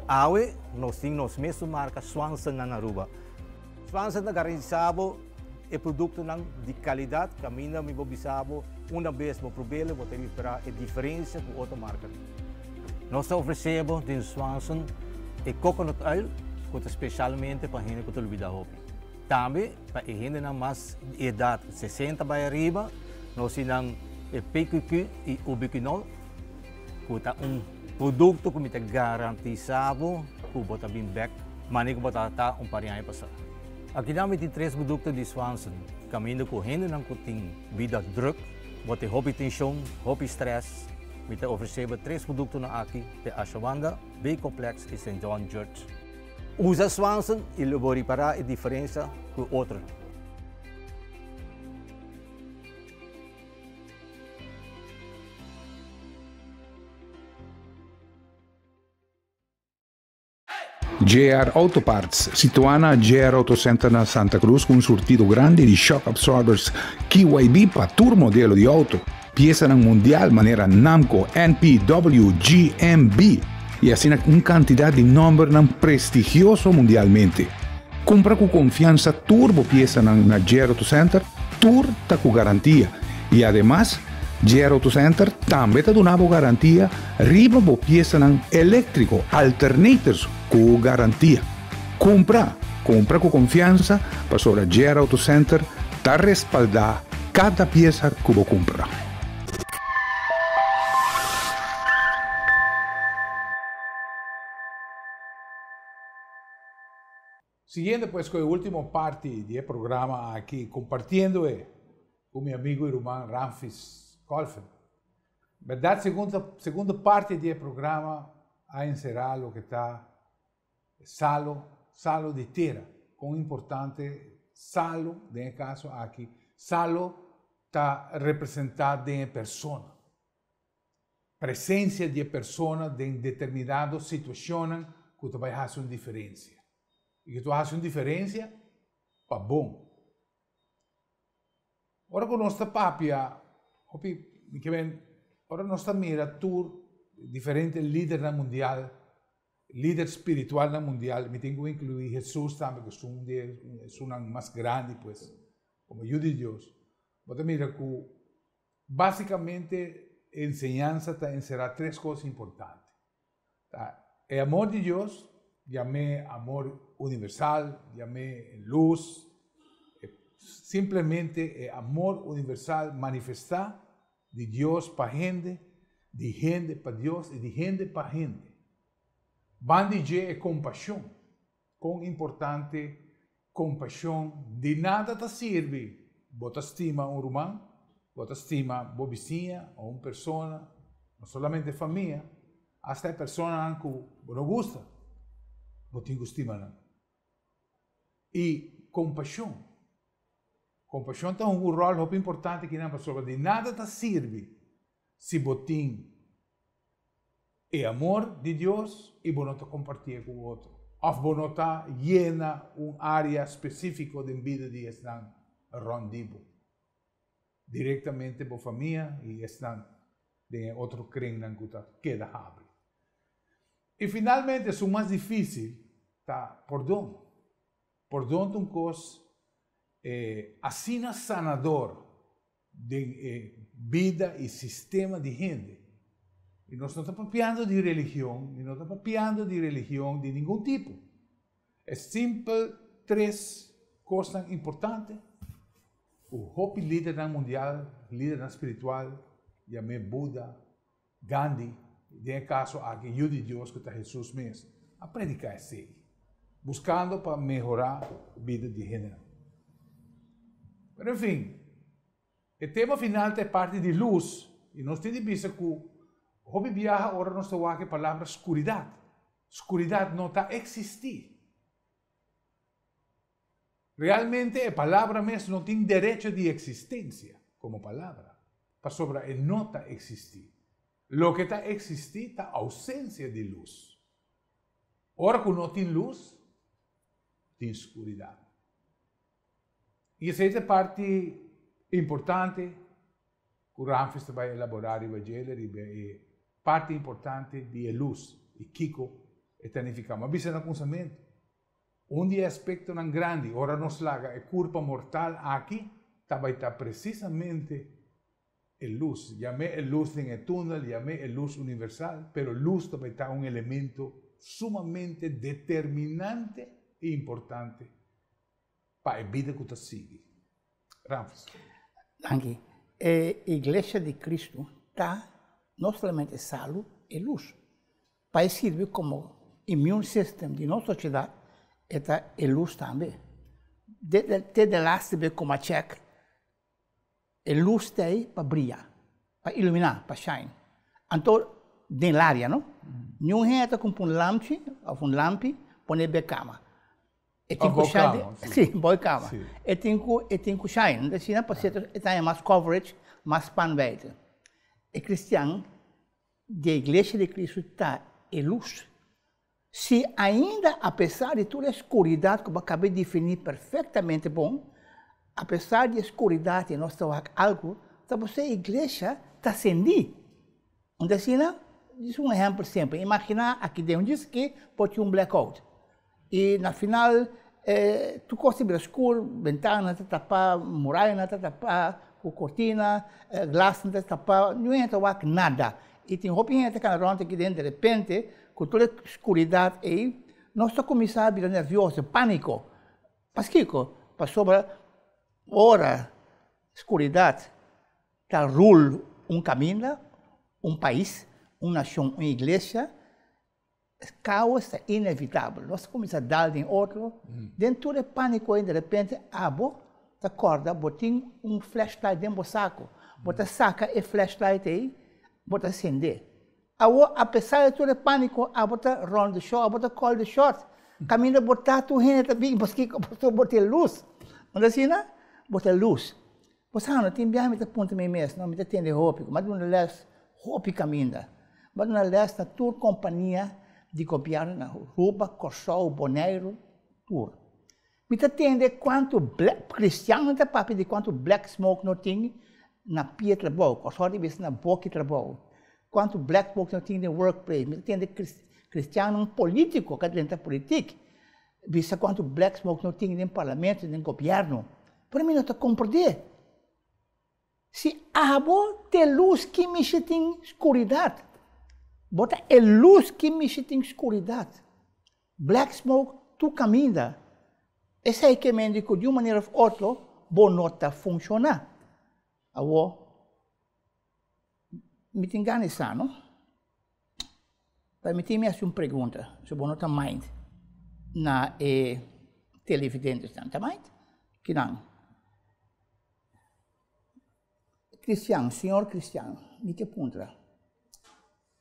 Speaker 6: Awe nos tin nos mesun marka Swanson na Aruba. Swanson ta garantisá bo. e produktonan di kalidat kaminda mi por bisa bo una bes bo prob'el bo ta ripará e diferensia ku otro markanan. Nos ta ofresé bo den Swanson e coconut oil ku ta spesialmente pa hende ku ta lubidá hopi. Tambe pa e hendenan mas di edat 60 bai ariba nos tin nan e PQQ i Ubiquinol ku ta un produkto ku mi ta garantisá bo ku bo ta bin bèk manera ku bo tabata un par di aña pasá. Akinan mi tin tres produkto di Swanson kaminda ku hendenan ku tin bida drùk, bo tin hopi tenshon, hopi strès, mi ta ofresé bo tres produktonan aki te Ashawanda, B-Complex i Saint John Church. Usa Swanson i lo bo ripará e diferensia ku otronan.
Speaker 1: JR Auto Parts, situá na JR Auto Center na Santa Cruz ku un surtido grandi di shock absorbers KYB pa tur modelo di auto, piesanan mundial manera Namco, NP, W, G, M, B y asina un cantidad di nombernan prestigioso mundialmente. Cumpra cu confiansa tur bo piesanan na JR Auto Center, tur ta cu garantia y ademas JR Auto Center tambe ta duna bo garantia riba bo piesanan eléktriko, alternators ku garantia. Kumpra! Kumpra ku konfiansa pasobra JR Auto Center ta respaldá kada piesa ku bo kumpra. Siguiendo pues ku e último parti di e programa aki, kompartiendo e ku mi amigo i ruman Ramfis Kolfen. Berdad segundo parti di e programa a enserá loke ta salo, salo di tera. Kon importante salo, den e kaso aki, salo ta representá den e persona. Presensia di e persona den determinado situashonnan ku ta bai hasi un diferensia. I ku ta hasi un diferensia pa bon. Ora ku nos ta papia, hopi mi ke men, ora nos ta mira tur diferente lidernan mundial, lider spiritualnan mundial, mi tin ku inkluí Hesus tambe ku esun di esunnan mas grandi pues, komo Yu di Dios, bo ta mira ku basikamente e enseñansa ta enserá tres kos importante. Ta e amor di Dios, yam'é amor universal, yam'é lus, simplemente e amor universal manifestá di Dios pa hende, di hende pa Dios i di hende pa hende. Ban di dje e kompashon. Kon importante kompashon di nada ta sirbi bo ta stima un ruman, bo ta stima bo bisiña o un persona, no solamente famia, asta e personanan ku bo no gusta, bo tin ku stima nan. I kompashon. Kompashon ta hunga un ròl hopi importante kinan pasobra di nada ta sirbi si bo tin E amor di Dios i bo no ta kompartié ku otro. Òf bo no ta yena un área spesífiko den bida di esnan rònt di bo. Direktamente bo famia i esnan den e otro krennan ku ta keda habri. I finalmente esun mas difísil ta pordon. Pordon ta un kos asina sanador den e bida i sistema di hende. I nos no ta papiando di religion, mi no ta papiando di religion di ningun tipo. E simpel tres kosnan importante ku hopi lidernan mundial, lidernan spiritual, yam'é Buda, Gandhi, den e kaso aki Yu di Dios ku ta Hesus mes, a prediká esei, buskando pa mehorá bida di hendenan. Pero en fin, e tema final ta e parti di lus, i nos tin di bisa ku hopi biaha ora nos ta wak e palabra skuridat, skuridat no ta eksistí. Realmente e palabra mes no tin derecho di eksistensia komo palabra, pasobra e no ta eksistí. Loke ta eksistí ta ousensia di lus. Ora ku no tin lus, tin skuridat. I esei ta e parti importante ku Ramfis ta bai elaborá riba djele, riba e parti importante di e lus i kiko e ta nifiká. Mi a bisa na kunsamentu. Un di e aspektonan grandi ora nos laga e kurpa mortal aki ta bai ta presisamente e lus. Yam'é e lus den e túnel, yam'é e lus universal, pero lus ta bai ta un elemento sumamente determinante i importante pa e bida ku ta sigui. Ramfis.
Speaker 2: Danki. E Iglesia di Cristo ta no solamente salu e lus. Pa e sirbi komo immune system di nos sosiedat e ta e lus tambe. Te de laatste be koma chèk e lus ta ei pa bria, pa iluminá, pa shine. Anto den laria no, niun hende ta kumpra un lamchi òf un lampi pone be kama. E tin ku shine, si, bou e kama. E tin ku e tin ku shine, no ta asina? Pasobra e ta haña mas coverage, mas spanwijdte. E kristian Di e Iglesia di Cristo ta e lus. Si ainda apesar di tur e skuridat ku bo a kaba di definí perfektamente bon, apesar di e skuridat i nos ta wak algu, ta bo e iglesia ta sendí. Un ta asina? Djis un ehèmpel simpel, imaginá aki den un djis aki por tin un blackout i na final tur kos ta bira skur, bentananan ta tapá, murayanan ta tapá ku kortina, glasnan ta tapá, niun hende ta wak nada. I tin hopi hende ta kana rònt aki den, derepente ku tur e skuridat ei nos ta kuminsá bira nèrvioso, pániko. Paskiko? Pasobra ora skuridat ta rul un kaminda, un pais, un nashon, un iglesia, Kaos ta inevitabel. Nos ta kuminsá dal den otro. Den tur e pániko ei, derepente abo ta kòrda bo tin un flashlight den bo saku. Bo ta saka e flashlight ei, bo ta sendé. Awor, apesar di tur e pániko, abo ta run the show, abo ta call the shot. Kaminda bo ta, tur hende ta bin paskiko pasobra bo tin lus. No ta asina? Bo ta lus. Bo sa no, tin biaha mi ta puntra mi mes, no, mi ta tende hopi, mi a duna les hopi kaminda. Mi a duna les na tur kompania di gobièrnu na Aruba, Kòrsou, Boneiru, tur. Mi ta tende kuantu black, kristiannan ta papia di kuantu black smoke no tin na pia trabou, Kòrsou ta bisa na boki trabou, kuantu black smoke no tin den workplace. Mi ta tende kristiannan polítiko ku a drenta politik bisa kuantu black smoke no tin den parlamento, den gobièrnu. Pero mi no ta komprendé. Si abo ta e lus ki mishi tin skuridat, bo ta e lus ki mishi tin skuridat. Black smoke tur kaminda. Esei ke men di ku di un manera òf otro bo no ta funshoná. Awor, mi tin gana di sa no. Permití mi hasi un pregunta, si bo no ta mind na e televidentesnan. Ta mind? Kinan? Cristian, señor Cristian, mi ke puntra,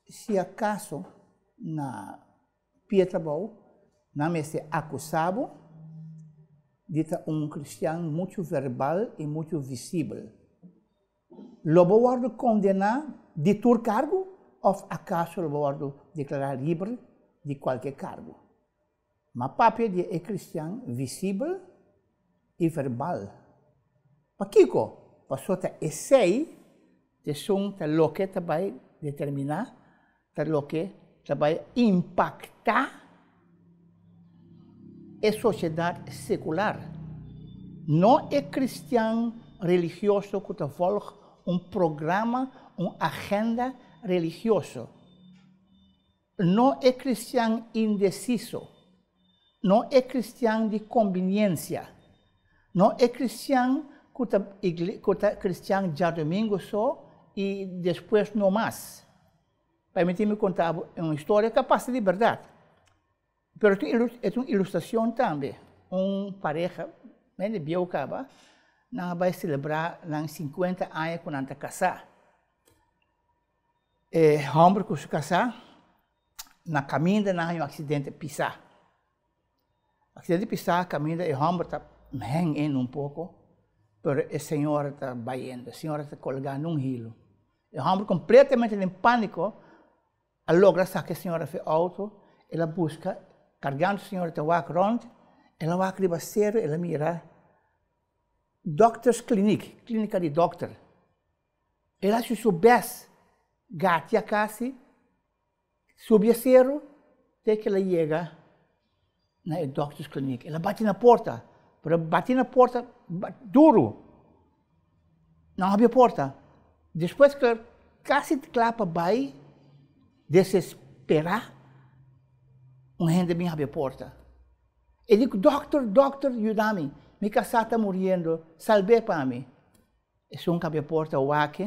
Speaker 2: si acaso na pia trabou nan mester acusa bo di ta un cristian mucho verbal y mucho visibel, Lo bo wòrdu kondená di tur kargu òf akaso lo bo wòrdu deklará liber di kualke kargu? Ma papia di e kristian visibel i verbal. Pakiko? Pasobra ta esei ta esun ta loke ta bai determiná, ta loke ta bai impaktá e sosiedat sekular. No e kristian religioso ku ta vòlg un programa, un agenda religioso. No e kristian indesiso. No e kristian di kombiniensia. No e kristian ku ta ku ta kristian djadumingu so i despues no mas. Permití mi konta bo un historia ku a pasa di bèrdat, pero e ta un ilustrashon tambe. Un pareha hende bieu kaba, nan a bai selebrá nan sinkuenta aña ku nan ta kasá. E hòmber ku su kasá na kaminda nan haña un aksidente pisá. Aksidente pisá kaminda e hòmber ta hèn en un poko, pero e señora ta bayendo, e señora ta kolgá na un hilo. E hòmber kompletamente den pániko a logra saka e señora for e outo, el a buska, kargando e señora ta wak rònt, el a wak riba seru, el a mira dòkters klinik, klínika di dòkter. El a hasi su bèst gatia kasi, subi e seru te ku el a yega. na e dokterskliniek. El a bati na porta, pero bati na porta duru. Nan habri e porta. Despues ku kasi kla pa bai, desesperá, un hende bin habri e porta. E di, Dòkter, dòkter, yuda mi, mi kasá ta muriendo, salb'é pa mi. Esun ku habri e porta wak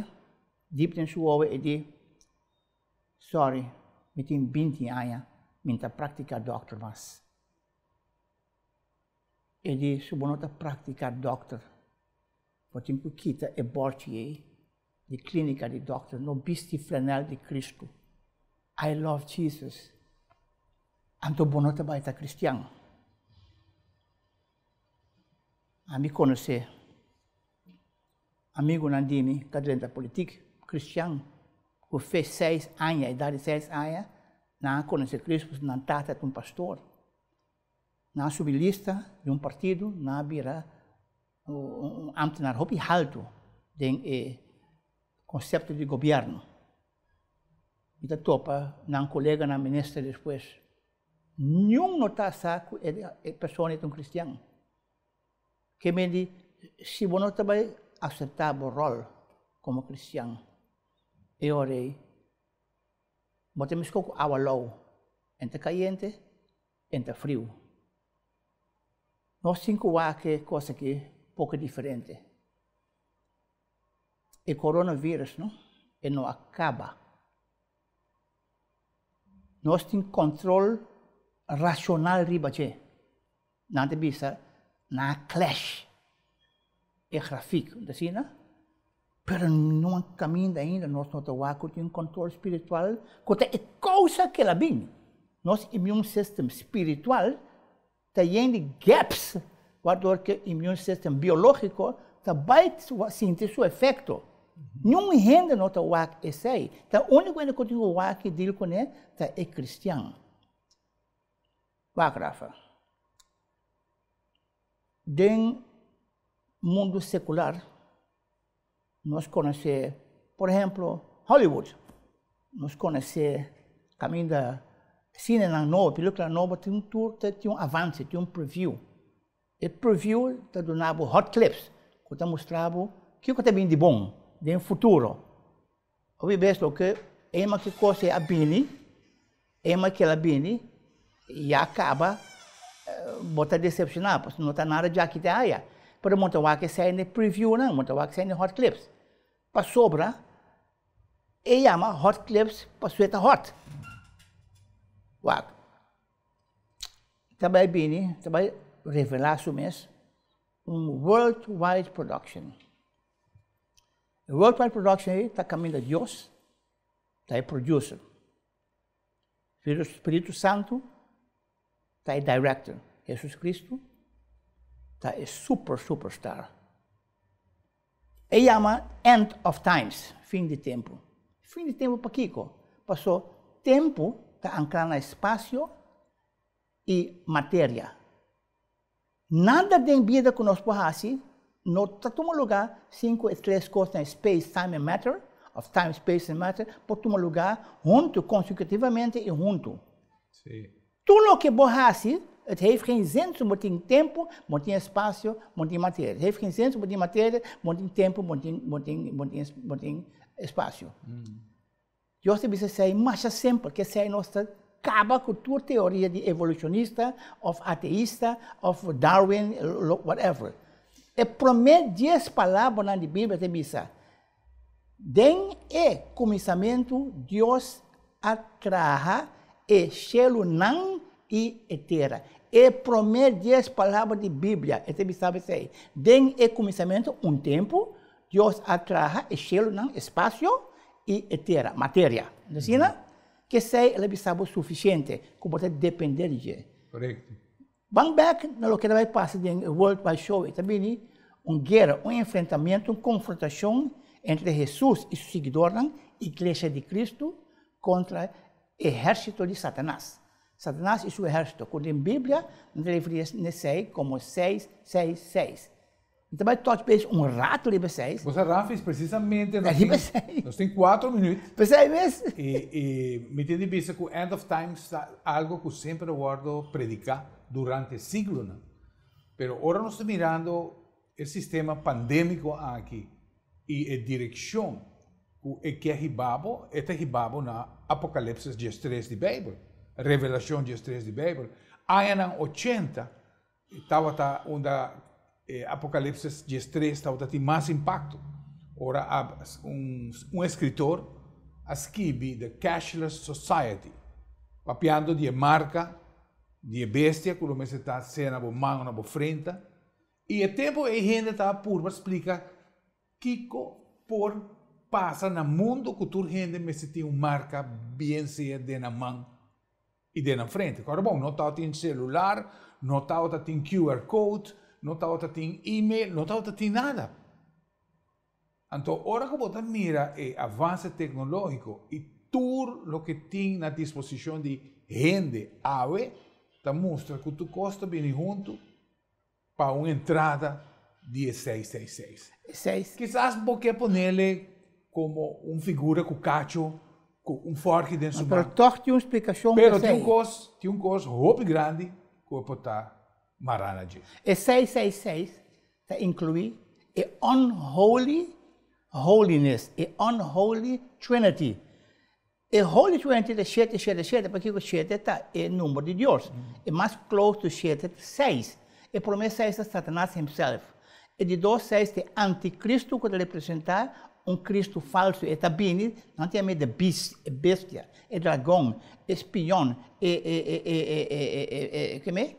Speaker 2: dip den su wowo e di, Sorry, mi tin 20 aña, mi no ta praktiká dòkter mas. E di, Si bo no ta praktiká dòkter, bo tin ku kita e bòrchi ei di klínika di dòkter, no bisti flanèl di Kristu. I love Jesus. Anto bo no ta bai ta kristian. Ami konosé amigunan di mi ku a drenta politik kristian ku fe seis aña, edat di seis aña, nan a konosé Kristu pasobra nan tata ta un pastor. Nan a subi lista di un partido, nan a bira un ambtenaar hopi haltu den e konsepto di gobièrnu. Mi ta topa nan koleganan minister despues. Niun no ta sa ku e persona ei ta un kristian. Ke men di, si bo no ta bai aseptá bo ròl komo kristian, e ora ei bo ta meskó ku awa lou, en ta kayente, en ta friu. Nos tin ku wak e kos aki poko diferente. E coronavirus no, e no a kaba. Nos tin control racional riba dje. Nan ta bisa nan a clash e grafiek, no ta asina? Pero no a caminda ainda, nos no ta wak cu tin control spiritual cu ta e causa cu el a bin. Nos immune system spiritual ta yen di gaps wador cu e immune system biologico ta bay sinti su efecto. Niun hende no ta wak esey. Ta unico hende cu tin cu wak y deal cune ta e cristian. Wak Rafa. Den mundo secular nos conoce por ehemplo Hollywood. Nos conoce caminda cinenan nobo, peliculanan nobo tin tur tin un avance, tin un preview. E preview ta duna bo hot clips cu ta mustra bo kico ta bini di bon den futuro. Hopi bes loke ema ki cos a bini, ema kel a bini, ya caba bo ta decepciona pasobra no ta nada djaki te haya. Pero bo ta wak esei na e previewnan, bo ta wak esei na e hot clips. Pasobra e yama hot clips pasobra e ta hot. Wak, ta bai bini, ta bai revela su mes un worldwide production. E worldwide production ei ta kaminda Dios ta e producer. Spiritu Santu ta e director. Jesus Cristo ta e super superstar. E yama end of times, fin di tempu. Fin di tempu pakiko? Paso tempu ta ankrá na espasio i materia. Nada den bida ku nos por hasi no ta tuma lugá sin ku e tres kosnan, space, time and matter, òf time, space and matter, por tuma lugá huntu, konsekutivamente i huntu. Tur loke bo hasi, het heeft geen zin si bo tin tempu, bo tin espasio, bo tin materia. Het heeft geen zin si bo tin materia, bo tin tempu, bo tin, bo tin, bo tin, bo tin espasio. Dios ta bisa esei masha simpel, ke esei nos ta kaba ku tur teoria di evolushonista òf ateista òf Darwin, whatever. E promé dies palabranan di Biblia ta bisa, Den e kuminsamentu Dios a traha e shelunan i e tera. E promé dies palabra di Biblia e ta bisa esei. Den e kuminsamentu, un tempu, Dios a traha e shelunan, espasio, i e tera, materia. No asina? Kesei el a bisa bo sufisiente ku bo ta dependé di dje.
Speaker 1: Korekto.
Speaker 2: Ban bèk na loke ta bai pasa den e World Wide Show. E ta bini un guera, un enfrentamentu, un konfrontashon entre Hesus i su siguidornan, Iglesia di Kristu, kontra ehérsito di Satanas. Satanas i su ehérsito, ku den Biblia nan ta referí n'esei komo 666. Mi ta bai touch base un rato riba esei.
Speaker 1: Bo sa Rafis, precisamente nos
Speaker 2: Riba
Speaker 1: tin,
Speaker 2: esei.
Speaker 1: nos tin cuatro minuut.
Speaker 2: P'esei mes.
Speaker 1: Y, y mi tin di bisa cu end of times ta algo cu semper a wordo predica durante siglonan. Pero ora nos ta mirando e sistema pandemico aki y e direccion cu e kier hiba bo, e ta hiba bo na Apocalipsis 13 di Bijbel, Revelacion 13 di Bijbel. Añanan 80 tabata unda e Apocalipsis 13 tabata tin mas impacto. Ora a, un escritor a skibi The Cashless Society, papiando di e marca di e bestia cu lo mester ta sea na bo man o na bo frenta. Y e tempo e hende ta purba splica kico por pasa na mundo cu tur hende mester tin un marca bien sea den nan man y den nan frente. Awor bon, no tabatin celular, no tabatin QR code, no tabatin email, no tabatin nada. Anto, ora cu bo ta mira e avance tecnologico y tur loke tin na disposicion di hende awe, ta mustra cu tur cos ta bini hunto pa un entrada di 666.
Speaker 2: Seis.
Speaker 1: Kisas bo kier pone como un figura cu cacho, cu un forki den su
Speaker 2: Pero
Speaker 1: man.
Speaker 2: toch tin un splicacion
Speaker 1: Pero
Speaker 2: pa
Speaker 1: tin un
Speaker 2: esei.
Speaker 1: cos, tin un cos hopi grandi cu por ta marana dje.
Speaker 2: E 666 ta inclui e unholy holiness, e unholy trinity. E Holy Trinity ta 7, 7, 7, pasobra 7 ta e number di Dios. E mas close to 7 ta 6. E prome 6 ta Satanas himself. E di dos 6 ta anticristo cu ta representa un Cristo falso. E ta bini, nan ta yama the beast, e bestia, e dragon, e spion, e, kico mes?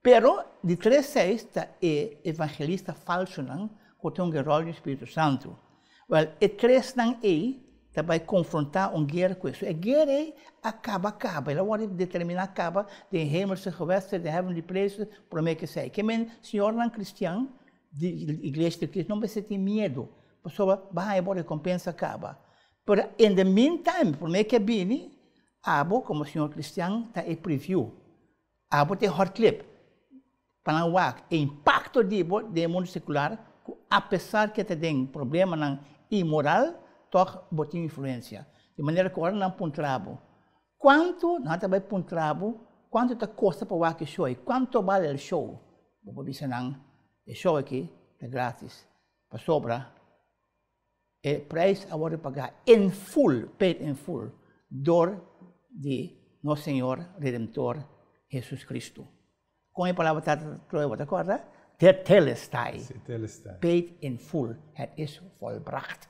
Speaker 2: Pero di 3 6 ta e evangelista falso nan, cu tin un rol di Spirito Santo. Well, e tres nan ei ta bay confronta un guera cu esey. E guera ei a caba caba. El a wordo determina caba den hemelse gewesten, de heavenly places, prome cu esey. Kiermen, señornan cristian, di Iglesia di Cristo, no mester tin miedo. Pasobra, bay e recompensa caba. Pero in the meantime, prome cu bini, abo, como señor cristian, ta e preview. Abo ta hot clip. Pa nan wak e impacto di bo den mundo secular, apesar cu tin problemanan imoral, toch bo tin influencia. Di manera cu ora nan puntra bo. Cuanto, nan ta bay puntra bo, cuanto ta costa pa wak e show? Cuanto vale e show? Bo bisa nan, e show aki ta gratis. Pasobra, e prijs a wordo paga in full, paid in full, door di nos Señor Redentor Jesus Cristo. Cu e palabra ta ta corda? Tetelestai.
Speaker 1: Tetelestai.
Speaker 2: Paid in full. Het is volbracht.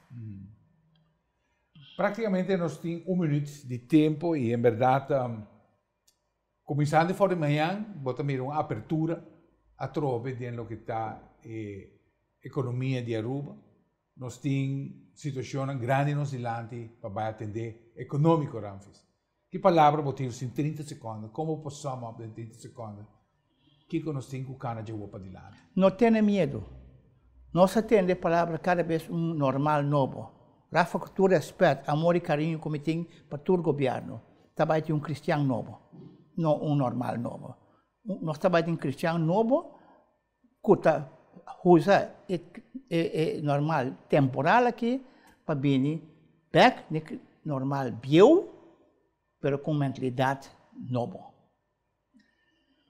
Speaker 1: Practicamente nos tin un minuut di tempo y en berdad, cuminsando for di mañan, bo ta mira un apertura atrobe di loke ta economia di Aruba. Nos tin situacion grandi nos dilanti pa atende economico, Ramfis. Ki palabra bo tin den 30 seconde? Con por sum up den 30 seconde? Kico nos tin cu cana di pa dilanti?
Speaker 2: No tene miedo. Nos a tende palabra cada bes un normal nobo. Rafa, cu tur respet, amor y cariño cu mi tin pa tur gobierno. Tambe tin un cristian nobo, no un normal nobo. Nos tambe tin un cristian nobo cu ta usa e normal temporal aki pa bini back normal bieu, pero cu mentalidad nobo.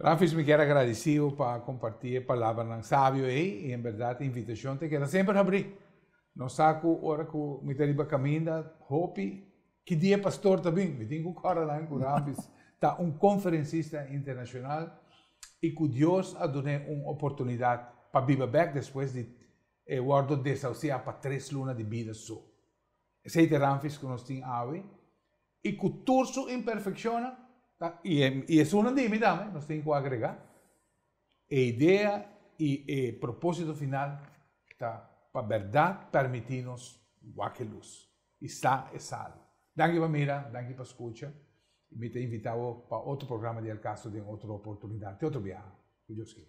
Speaker 1: Ramfis, mi kier gradici pa comparti e palabra sabio ey y en berdad e invitacion ta keda semper habri. Nos sa cu ora cu mi ta riba caminda, hopi, ki dia pastor tambe, mi tin cu corda cu Ramfis ta un conferencista internacional y cu Dios a duna un oportunidad pa biba back despues di wordo desahucia pa 3 luna di bida so. Esey ta Ramfis cu nos tin awe y cu tur su imperfeccion y e un di mi tambe, nos tin cu agrega. E idea y e proposito final ta pa berdad permiti nos wak luz. Y sta e salo. Danki pa mira, danki pa scucha. Y mi ta invita pa otro programa di Al Caso den otro oportunidad. Te otro biaha. Cu Dios kier.